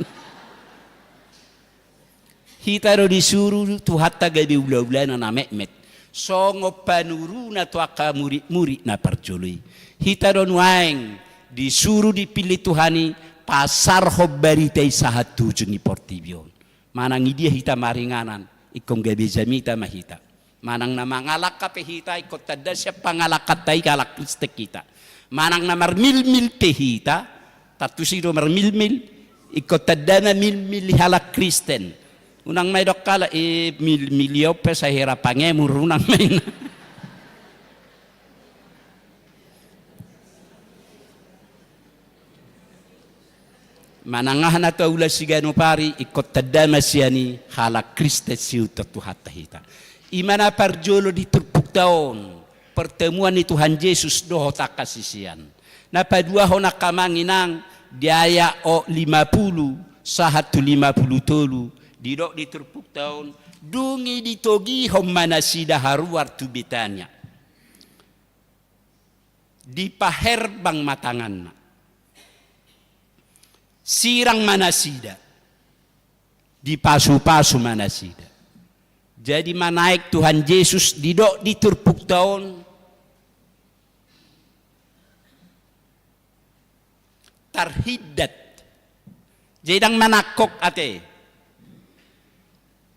Hita do disuru Tuhanta gabe ulaulana na metmet, songon panuruna tu angka muridmurid na parjolo i. Hita do nuaeng disuru, dipillit Tuhan i pasarhon barita i sahat tu ujung ni portibi on. Manang idia hita maringanan, ingkon gabe jamita ma hita. Manang na mangalangka pe hita, ingkon tanda sian pangalangkanta i halak Kristen hita. Manang na marmilmil pe hita, tantu si do marmilmil, ingkon tanda na milmil ni halak Kristen. Unang ma i dok halak, eh, milmil i on pe sai hera pangemur, unang ma i. Manang aha na taula siganup ari, ingkon tanda ma sian i halak Kristen siihuthon Tuhanta hita. I ma na parjolo di turpukta on, pertemuan ni Tuhan Jesus dohot angka sisean. Na paduahon angka amang inang, di ayat o lima pulu sahat tu lima pulu tolu, didok di turpukta on, dung i ditogihon ma nasida haruar tu Betania. Dipaherbang ma tanganna. Sirang ma nasida. Dipasupasu ma nasida. Jadi manaek Tuhan Jesus, didok di turpukta on, tarhindat. Jadi ndang manangkok ate.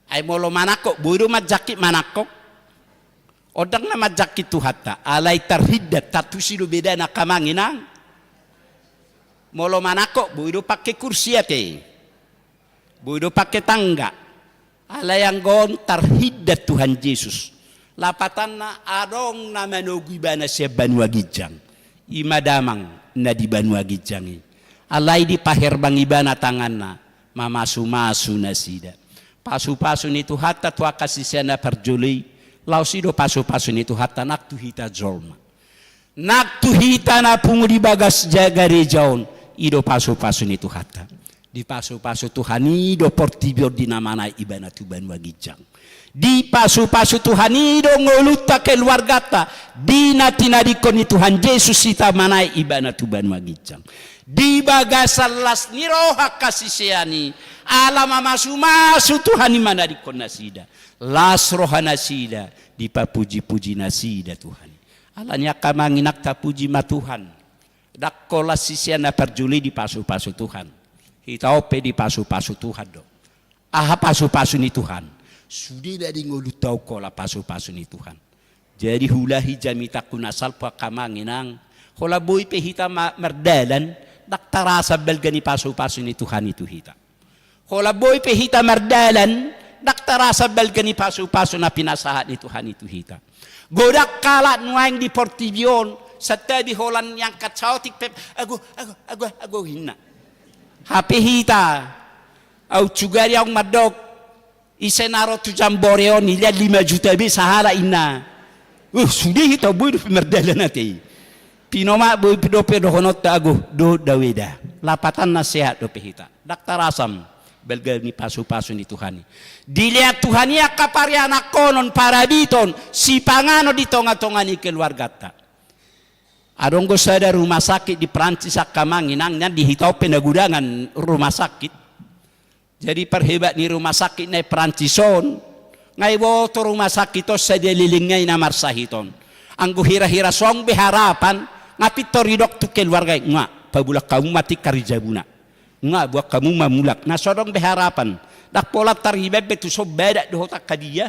Ai molo manangkok, boi do manjangkit manangkok. On ndang na manjangkit Tuhanta, alai tarhindat, tantu si do bedana angka amang inang. Molo manangkok, boi do pake kursi ate. Boi do pake tangga. Alai anggo on tarhindat Tuhan Jesus. Lapatanna adong na manogu ibana sian banua ginjang. I ma damang na di banua ginjang i. Alai dipaherbang ibana tanganna, mamasumasu nasida. Pasupasu ni Tuhanta tu angka sisean na parjolo i, laos i do pasupasu ni Tuhanta nang tu hita jolma. Nang tu hita na pungu di bagas ja-, gareja on, i do pasupasu ni Tuhanta. Dipasupasu Tuhan i do portibi on di na manaek ibana tu banua ginjang. Dipasupasu Tuhan i do ngolunta, keluarganta, di na tinadingkon ni Tuhan Jesus hita manaek ibana tu banua ginjang. Di bagasan las ni roha angka sisean i, ala mamasumasu Tuhan i manadingkon nasida. Las roha nasida, dipapujipuji nasida Tuhan i. Alani i angka amang inang, tapuji ma Tuhan. Ndang holan sisean na parjolo i dipasupasu Tuhan. Hita on pe dipasupasu Tuhan do. Aha pasupasu ni Tuhan? Sude na di ngolunta on holan pasupasu ni Tuhan. Jadi huulahi jamitangku na salpu angka amang inang. Holan boi pe hita ma-, mardalan, ndang tarasa balga ni pasupasu ni Tuhan i tu hita. Holan boi pe hita mardalan, ndang tarasa balga ni pasupasu na pinasahat ni Tuhan i tu hita. Godang halak nuaeng di portibi on, santabi holan iangkat saotik pe, ago, ago, ago, ago, ninna. Hape hita, ahu sugari ahu mandok, ise na ro tu Jambore on, i lean lima juta be sahalak, ninna. Uh, sude hita boi dope mardalan ate i. Pinomat boi dope dohononta, ago, dohot dao eda. Lapatanna sehat dope hita. Ndang tarasa balga ni pasupasu ni Tuhan i. Dilean Tuhan i angka parianakhonon, parabiton, sipanganon di tongatonga ni keluarganta. Adong do sada rumah sakit di Prancis angka amang inang, nian di hita on pe na godangan rumah sakit. Jadi parhebat ni rumah sakit na i Prancis on, nga iboto rumah sakit on sada leleng nga i na marsahit on. Anggo hirahira so adong be harapan, nga pintor didok tu keluarga i, nga, pabulang hamu ma tingkar di jabuna. Nga, buat hamu ma mulak. Na so adong be harapan. Ndang pola tarhibaen be tu son badak dohot angka dia.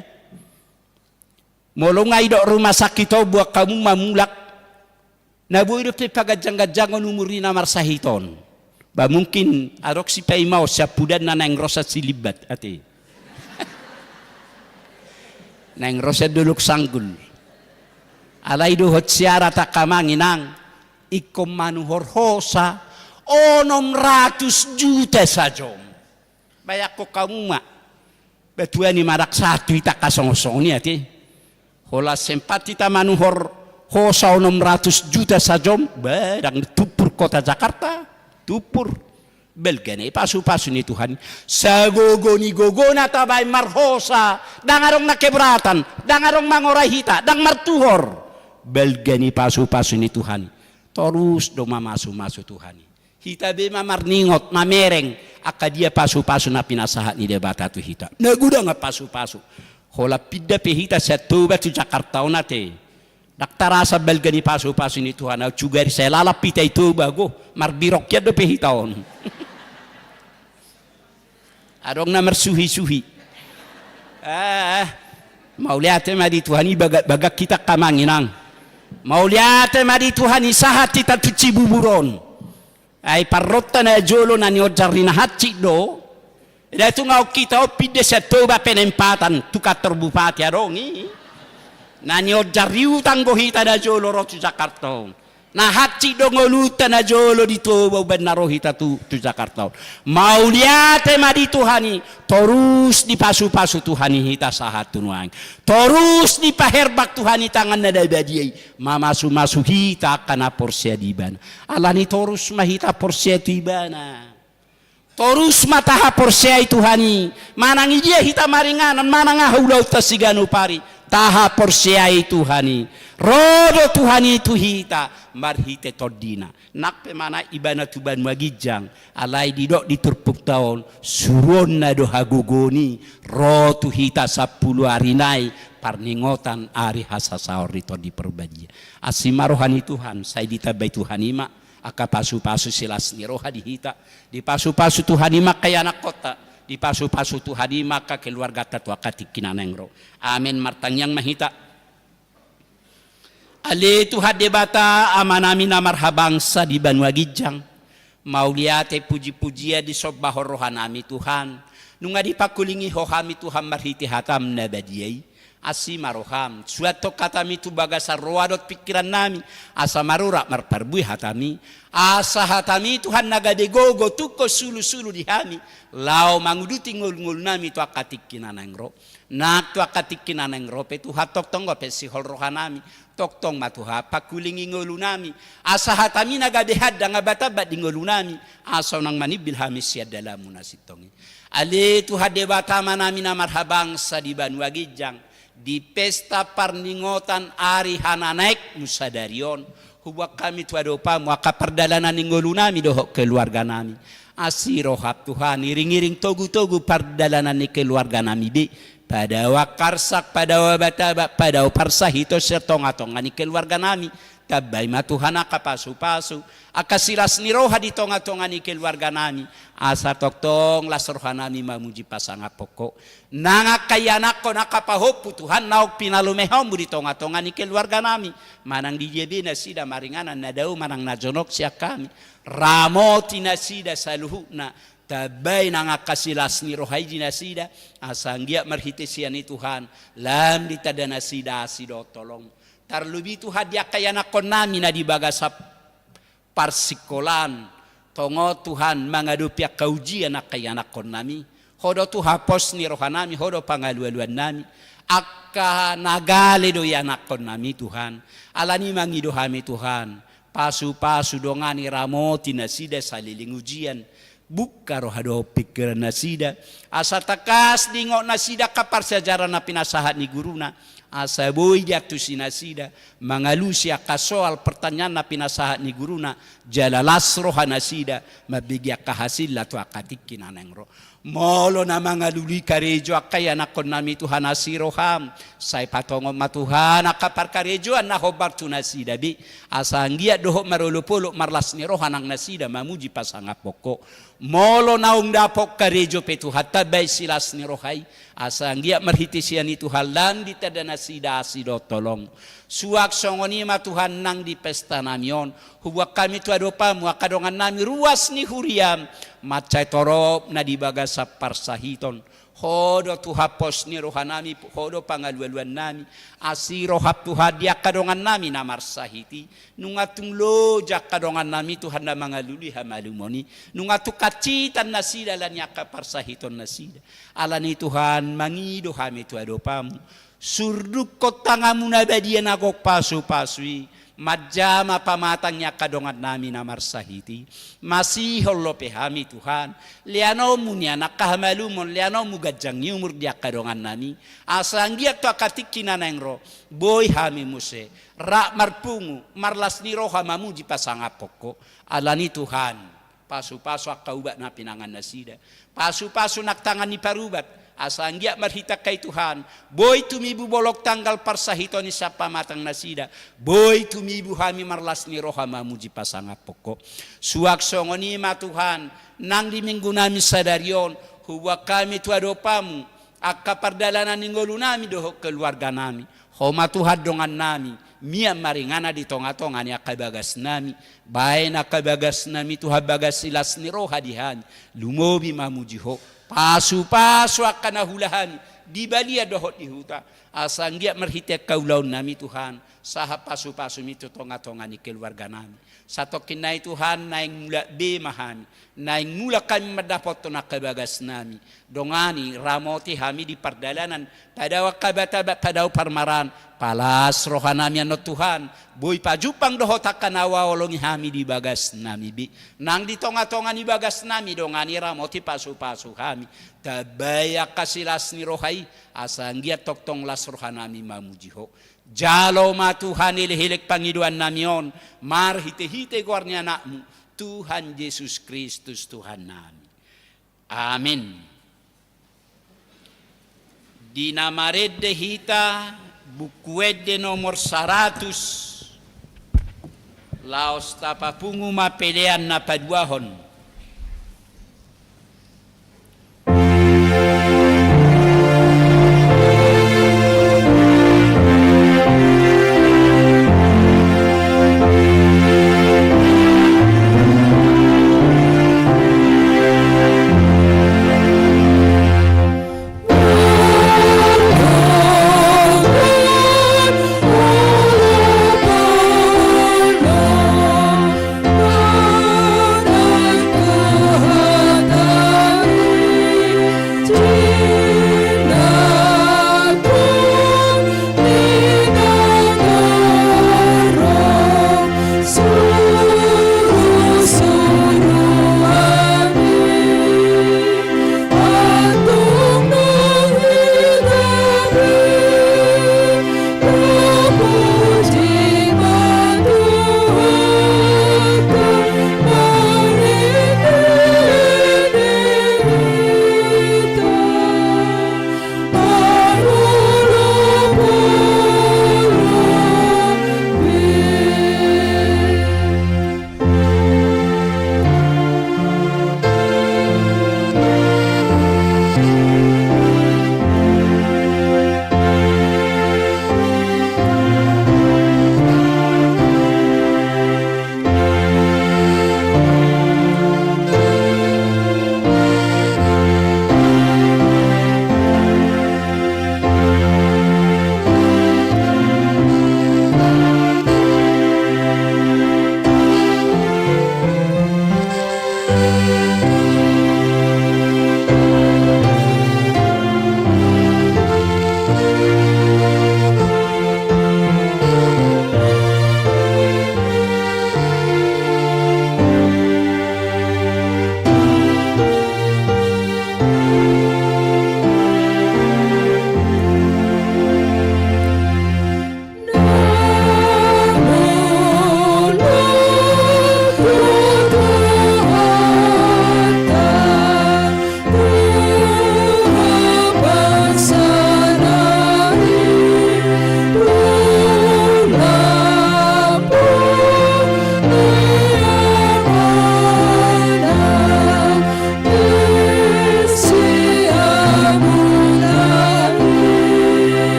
Molo nga didok rumah sakit on, buat hamu ma mulak. Na boi dope paganjangganjangon umur ni na marsahit on. Ba mungkin adong sipaimaon siampudanna naeng ro sian Silimbat ate. Naeng ro sian Dolok Sanggul. Alai dohot siarat angka amang inang, ingkon manuhor hosa onom ratus juta sajom. Bayangkon hamu ma. Ba tuani ma ndang sahat tu hita angka songon-songon i ate. Holan sempat hita manuhor hosa onom ratus juta sajom, ba ndang tumpur kota Jakarta, tumpur. Balga na i pasu-pasu ni Tuhan i. Sagogo ni gogona tabaen marhosa, ndang adong na keberatan, ndang adong mangorai hita, ndang martuhor. Balga na i pasu-pasu ni Tuhan i. Torus do mamasu-masu Tuhan i. Hita be ma marningot, mamereng, angka dia pasu-pasu na pinasahat ni Debata tu hita. Na godang pasu-pasu. Holan pinda pe hita sian Toba tu Jakarta on ate. Ndang tarasa balga ni pasu-pasu ni Tuhan, au sugari sai lalap hita i Toba, go, marbirong hian dope hita on. Adong na marsuhi-suhi. Eh, mauliate ma di Tuhan i, bagak-bagak hita angka amang inang. Mauliate ma di Tuhan i, sahat hita tu Cibubur on. Ai parronta na jolo na nionjar ni na hansit do. Eda tu nga on hita on pinda sian Toba Penempatan tu kantor bupati adong i. Na nionjar ni utang do hita na jolo ro tu Jakarta on. Na hansit do ngolunta na jolo di Toba umbaen na ro hita tu, tu Jakarta on. Mauliate ma di Tuhan i, torus dipasu-pasu Tuhan i hita sahat tu nuaeng. Torus dipaherbang Tuhan i tanganna na badia i. Mamasu-masu hita angka na porsea di Ibana. Alani torus ma hita porsea tu Ibana. Torus ma tahaporseai Tuhan i. Manang i dia hita maringanan, manang aha ulaonta siganup ari, tahaporseai Tuhan i. Ro do Tuhan i tu hita marhite TondiNa. Nang pe manang Ibana tu banua ginjang, alai didok di turpukta on, suruonna do hagogoon i ro tu hita sampulu ari nai, parningotan ari hasasaor ni Tondi Parbadia. Asi ma roha ni Tuhan, sai ditambai Tuhan i ma angka pasu-pasu silas ni roha di hita. Dipasu-pasu Tuhan i ma angka ianakhonta, dipasu-pasu Tuhan i ma angka keluarganta tu angka tingki na naeng ro. Amen. Martangiang ma hita. Ale Tuhan Debata, Amanami na marhabangsa di banua ginjang, mauliate, puji-pujian disombahon rohanami Tuhan, nunga dipangkulingi Ho hami Tuhan marhite hataM na badia i. Asi ma rohaM, suanhon hataMi tu bagasan roha dohot pingkirannami, asa marurat marparbue hataMi, asa hataMi Tuhan na gabe gogo tungkol sulu-sulu di hami, laho manguduti ngolu-ngolunami tu angka tingki na naeng ro. Nang tu angka tingki na naeng ro pe Tuhan, tongtong dope sihol rohanami, tongtong ma Tuhan pangkulingi ngolunami, asa hataMi na gabe handang abat-abat di ngolunami, asa unang manimbil hami sian dalanMu na sintong i. Ale Tuhan Debata Amanami na marhabangsa di banua ginjang, di pesta parningotan ari hananaekMu sadari on, huboan hami tu adopanMu angka pardalanan ni ngolunami dohot keluarganami. Asi rohaM Tuhan, iring-iring togu-togu pardalanan ni keluarganami be, padao angka arsak, padao abat-abat, padao parsahiton sian tonga-tonga ni keluarganami. Tambai ma Tuhan angka pasu-pasu, angka silas ni roha di tonga-tonga ni keluarganami, asa tongtong las rohanami mamuji pasangaphon Ho. Nang angka ianakhon, angka pahompu Tuhan naung pinalumehonMu di tonga-tonga ni keluarganami, manang di dia be nasida maringanan, na dao manang na jonok sian hami, ramoti nasida saluhutna. Tambai nang angka silas ni roha i di nasida, asa anggiat marhite sian i Tuhan lam ditanda nasida asi dohot holong. Tarlobi Tuhan di angka ianakhonnami na di bagasan parsingkolaan, tongon Tuhan mangadopi angka ujian angka ianakhonnami. Ho do Tuhan pos ni rohanami, Ho do pangalualuannami. Angka na gale do ianakhonnami Tuhan. Alani i mangido hami Tuhan, pasu-pasu, dongani, ramoti nasida saleleng ujian. Buka roha dohot pingkiran nasida, asa tangkas diingot nasida angka parsiajaran na pinasahat ni guruna, asa boi diantusi nasida mangalusi angka soal pertanyaan na pinasahat ni guruna, jala las roha nasida mambege angka hasilna tu angka tingki na naeng ro. Molo na mangalului karejo angka ianakhonnami Tuhan, asi rohaM, sai patongon ma Tuhan angka parkarejoan na hombar tu nasida be, asa anggiat dohot marolop-olop marlas ni roha nang nasida mamuji pasangaphon Ho. Molo naung dapot karejo pe Tuhan, tambai silas ni roha i, asa anggiat marhite sian i Tuhan lam ditanda nasida asi dohot holong. Suang songon i ma Tuhan nang di pestanami on, huboan hami tu adopanMu angka dongannami ruas ni huriaM, mansai torop na di bagas bagasan parsahiton. Ho do Tuhan pos ni rohanami, ho do pangalualuannami. Asi roham Tuhan di angka dongannami na marsahit i. Nunga tung loja angka dongannami Tuhan na mangalului hamalumon i. Nunga tung hansitan nasida ala ni angka parsahiton nasida. Alani Tuhan, mangido hami tu adopanmu. Surdukkon tanganmu na badia na gok pasupasu i, manjama pamatang ni angka dongannami na marsahit i. Masihol dope hami Tuhan, leanonmu nian angka hamalumon, leanonmu ganjang ni umur di angka dongannami. Asa anggiat tu angka tingki na naeng ro, boi hami muse, rap marpungu, marlas ni roha mamuji pasangaphon ho. Alani Tuhan, pasupasu angka ubat na pinangan nasida. Pasupasu nang tangan ni parubat. Asa anggiat marhite angka i Tuhan, boi tumibu bolong tanggal parsahiton i sian pamatang nasida. Boi tumibu hami marlas ni roha mamuji pasangaphon ho. Suang songon i ma Tuhan, nang di minggunami sadari on, huboan hami tu adopanmu, angka pardalanan ni ngolunami dohot keluarganami. Ho ma Tuhan dongannami, mian maringanan di tongatonga ni angka bagasnami. Baen angka bagasnami Tuhan bagas ni las ni roha di hami. Lumobi mamuji ho. Pasupasu angka na huula hami di balian dohot di huta. Asa anggiat marhite angka ulaonnami Tuhan, sahat pasupasumi tu tongatonga ni keluarganami. Satongkin nai Tuhan, naeng mulak be ma hami. Naeng mulak hami mandapothon angka bagasnami. Dongani, ramoti hami di pardalanan, padao angka batabat, padao parmaraan, palas rohanami annon Tuhan, boi pajumpang dohot angka na huhaholongi hami di bagasnami be. Nang di tongatonga ni bagasnami, dongani, ramoti, pasupasu hami, tambai angka silas ni roha i, asa anggiat tongtong las rohanami mamuji ho. Jalo ma Tuhan elek-elek pangidoannami on, marhitehite goar ni Anakmu, Tuhan Jesus Kristus Tuhannami. Amin. Di na marende hita, Buku Ende nomor saratus, laos tapapungu ma pelean na paduahon.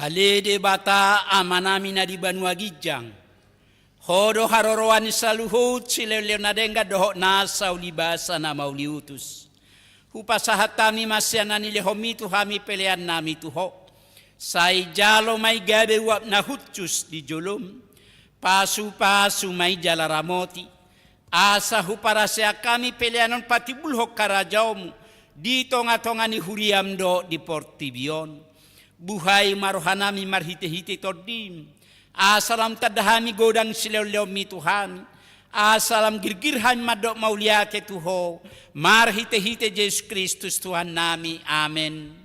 Ale Debata Amanami na di banua ginjang, Ho do haroroan ni saluhut silehonlehon na denggan dohot nasa ulibasa na mauliutus. Hupasahat hami ma sian na nilehonmi tu hami peleannami tu Ho. Sai jalo ma i gabe uap na hushus di jolom. Pasupasu ma i jala ramoti. Asa huparaseak hami pelean on patimbulhon harajaonmu di tongatonga ni huriam dohot di portibi on. Buhai ma rohanami marhitehite Tondim. Asa lam tanda hami godang silehonlehonmi tu hami. Asa lam girgir hami mandok mauliate tu Ho. Marhitehite Jesus Kristus Tuhannami. Amen.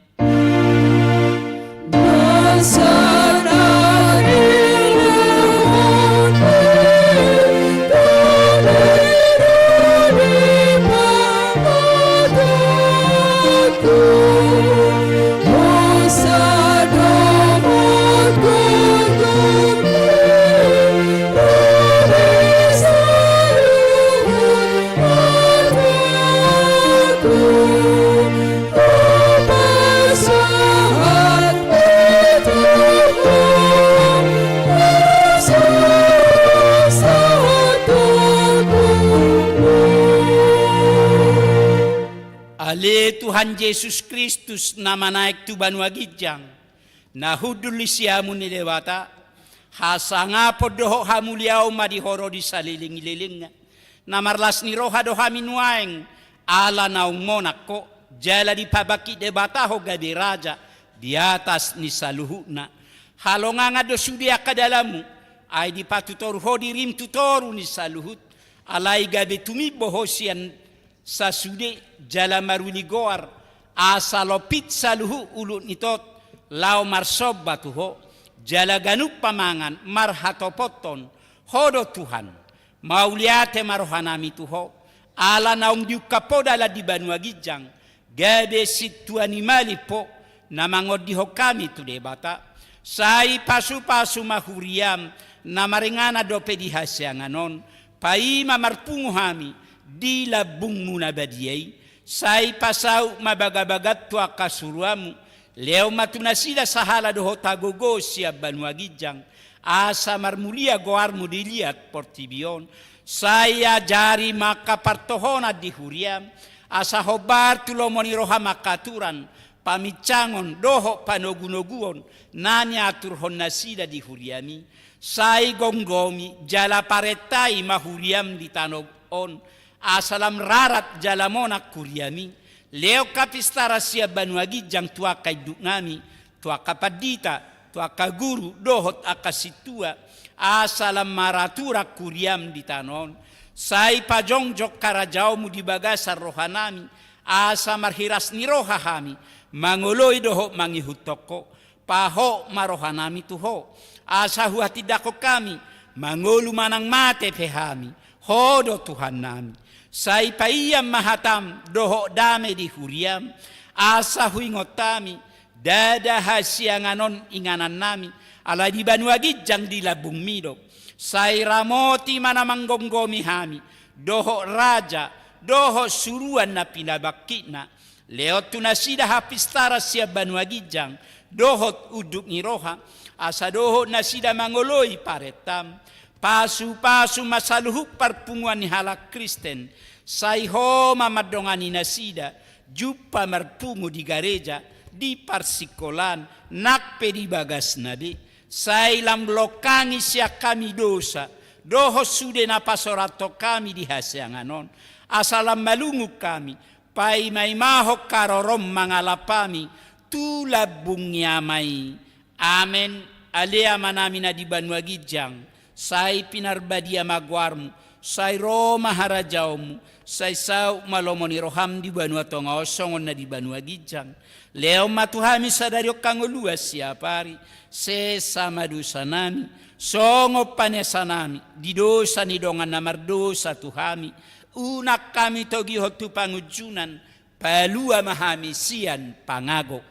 Ale Tuhan Jesus Kristus na manaek tu banua ginjang, na hundul di siamun ni Debata, hasangapon dohot hamuliaon ma di Ho ro di salelenglelengna. Na marlas ni roha do hami nuaeng, ala naung monang Ho, jala dipabangkit Debata Ho gabe Raja di atas ni saluhutna. Halongangan do sude angka dalanmu, ai dipatutoru Ho dirim tu toru ni saluhut, alai gabe tumimbo Ho sian sasude jala maruli goar, asa lompit saluhut ulut ni tot, laho marsomba tu Ho, jala ganup pamangan marhatopothon, Ho do Tuhan. Mauliate ma rohanami tu Ho, ala naung diungkap Ho dalan di banua ginjang, gabe sintua ni malim Ho, na mangondihon hami tu Debata. Sai pasupasu ma huriam, na maringanan dope di hasiangan on, paima marpungu hami di lambungmu na badia i. Sai pasaut ma bagabagam tu angka suruanmu, lehon ma tu nasida sahala dohot hagogoon sian banua ginjang, asa marmulia goarmu di liat portibi on. Sai ajari ma angka partohonan di huriam, asa hombar tu lomo ni roham angka aturan, paminsangon dohot panogunoguon na niaturhon nasida di huriami. Sai gomgomi jala parentai ma huriam di tano on, asa lam rarat jala monang huriami. Lehon hapistaran sian banua ginjang tu angka induknami, tu angka pandita, tu angka guru dohot angka sintua, asa lam maraturan huriam di tano on. Sai pajongjong harajaonmu di bagasan rohanami, asa marhiras ni roha hami mangoloi dohot mangihuthon Ho. Pahot ma rohanami tu Ho, asa huhatindangkon hami mangolu manang mate pe hami, Ho do Tuhannami. Sai paian ma hatam dohot dame di huriam, asa huingot hami ndada hasiangan on inganannami, ala di banua ginjang di lambungmi do. Sai ramoti ma na manggomgomi hami, dohot raja, dohot suruan na pinabangkitna. Lehon tu nasida hapistaran sian banua ginjang, dohot unduk ni roha, asa dohot nasida mangoloi parentam. Pasupasu ma saluhut parpunguan ni halak Kristen, sai Ho ma mandongani nasida, jumpa marpungu di gareja, di parsingkolaan, nang pe di bagasna be. Sai lam longkangi sian hami dosa, dohot sude na pasoranghon hami di hasiangan on, asa lam malungun hami, paimaimahon harorom mangalap hami tu lambung ni Ama i. Amen. Ale Amanami na di banua ginjang, sai pinarbadia ma goarmu, sai ro ma harajaonmu, sai saut ma lomo ni roham di banua tonga on songon na di banua ginjang. Lehon ma tu hami sadari on hangoluan siapari, sesa ma dosanami, songon panesanami di dosa ni dongan na mardosa tu hami, unang hami togihon tu pangunjunan, palua ma hami sian pangago.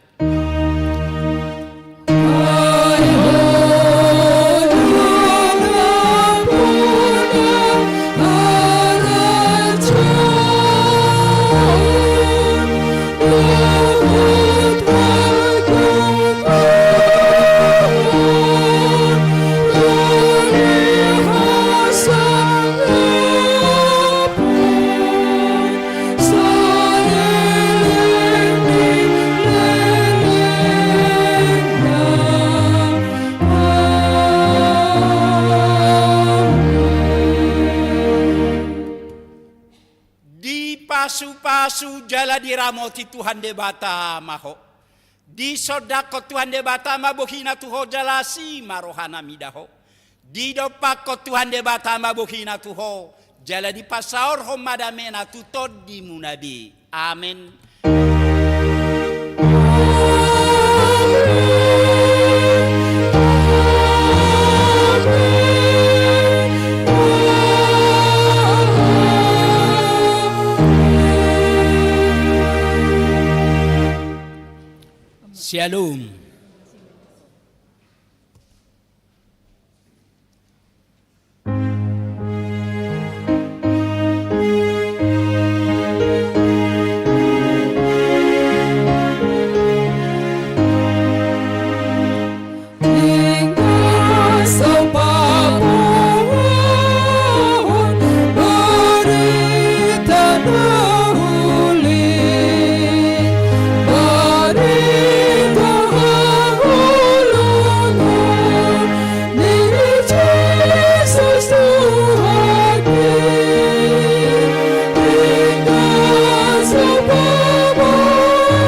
Dipasupasu jala diramoti Tuhan Debata ma ho. Disondangkon Tuhan Debata ma bohina tu ho jala asi ma rohana mida ho. Didompakkon Tuhan Debata ma bohina tu ho, jala dipasaorhon ma damena tu tondimuna be. Amen. Syalom.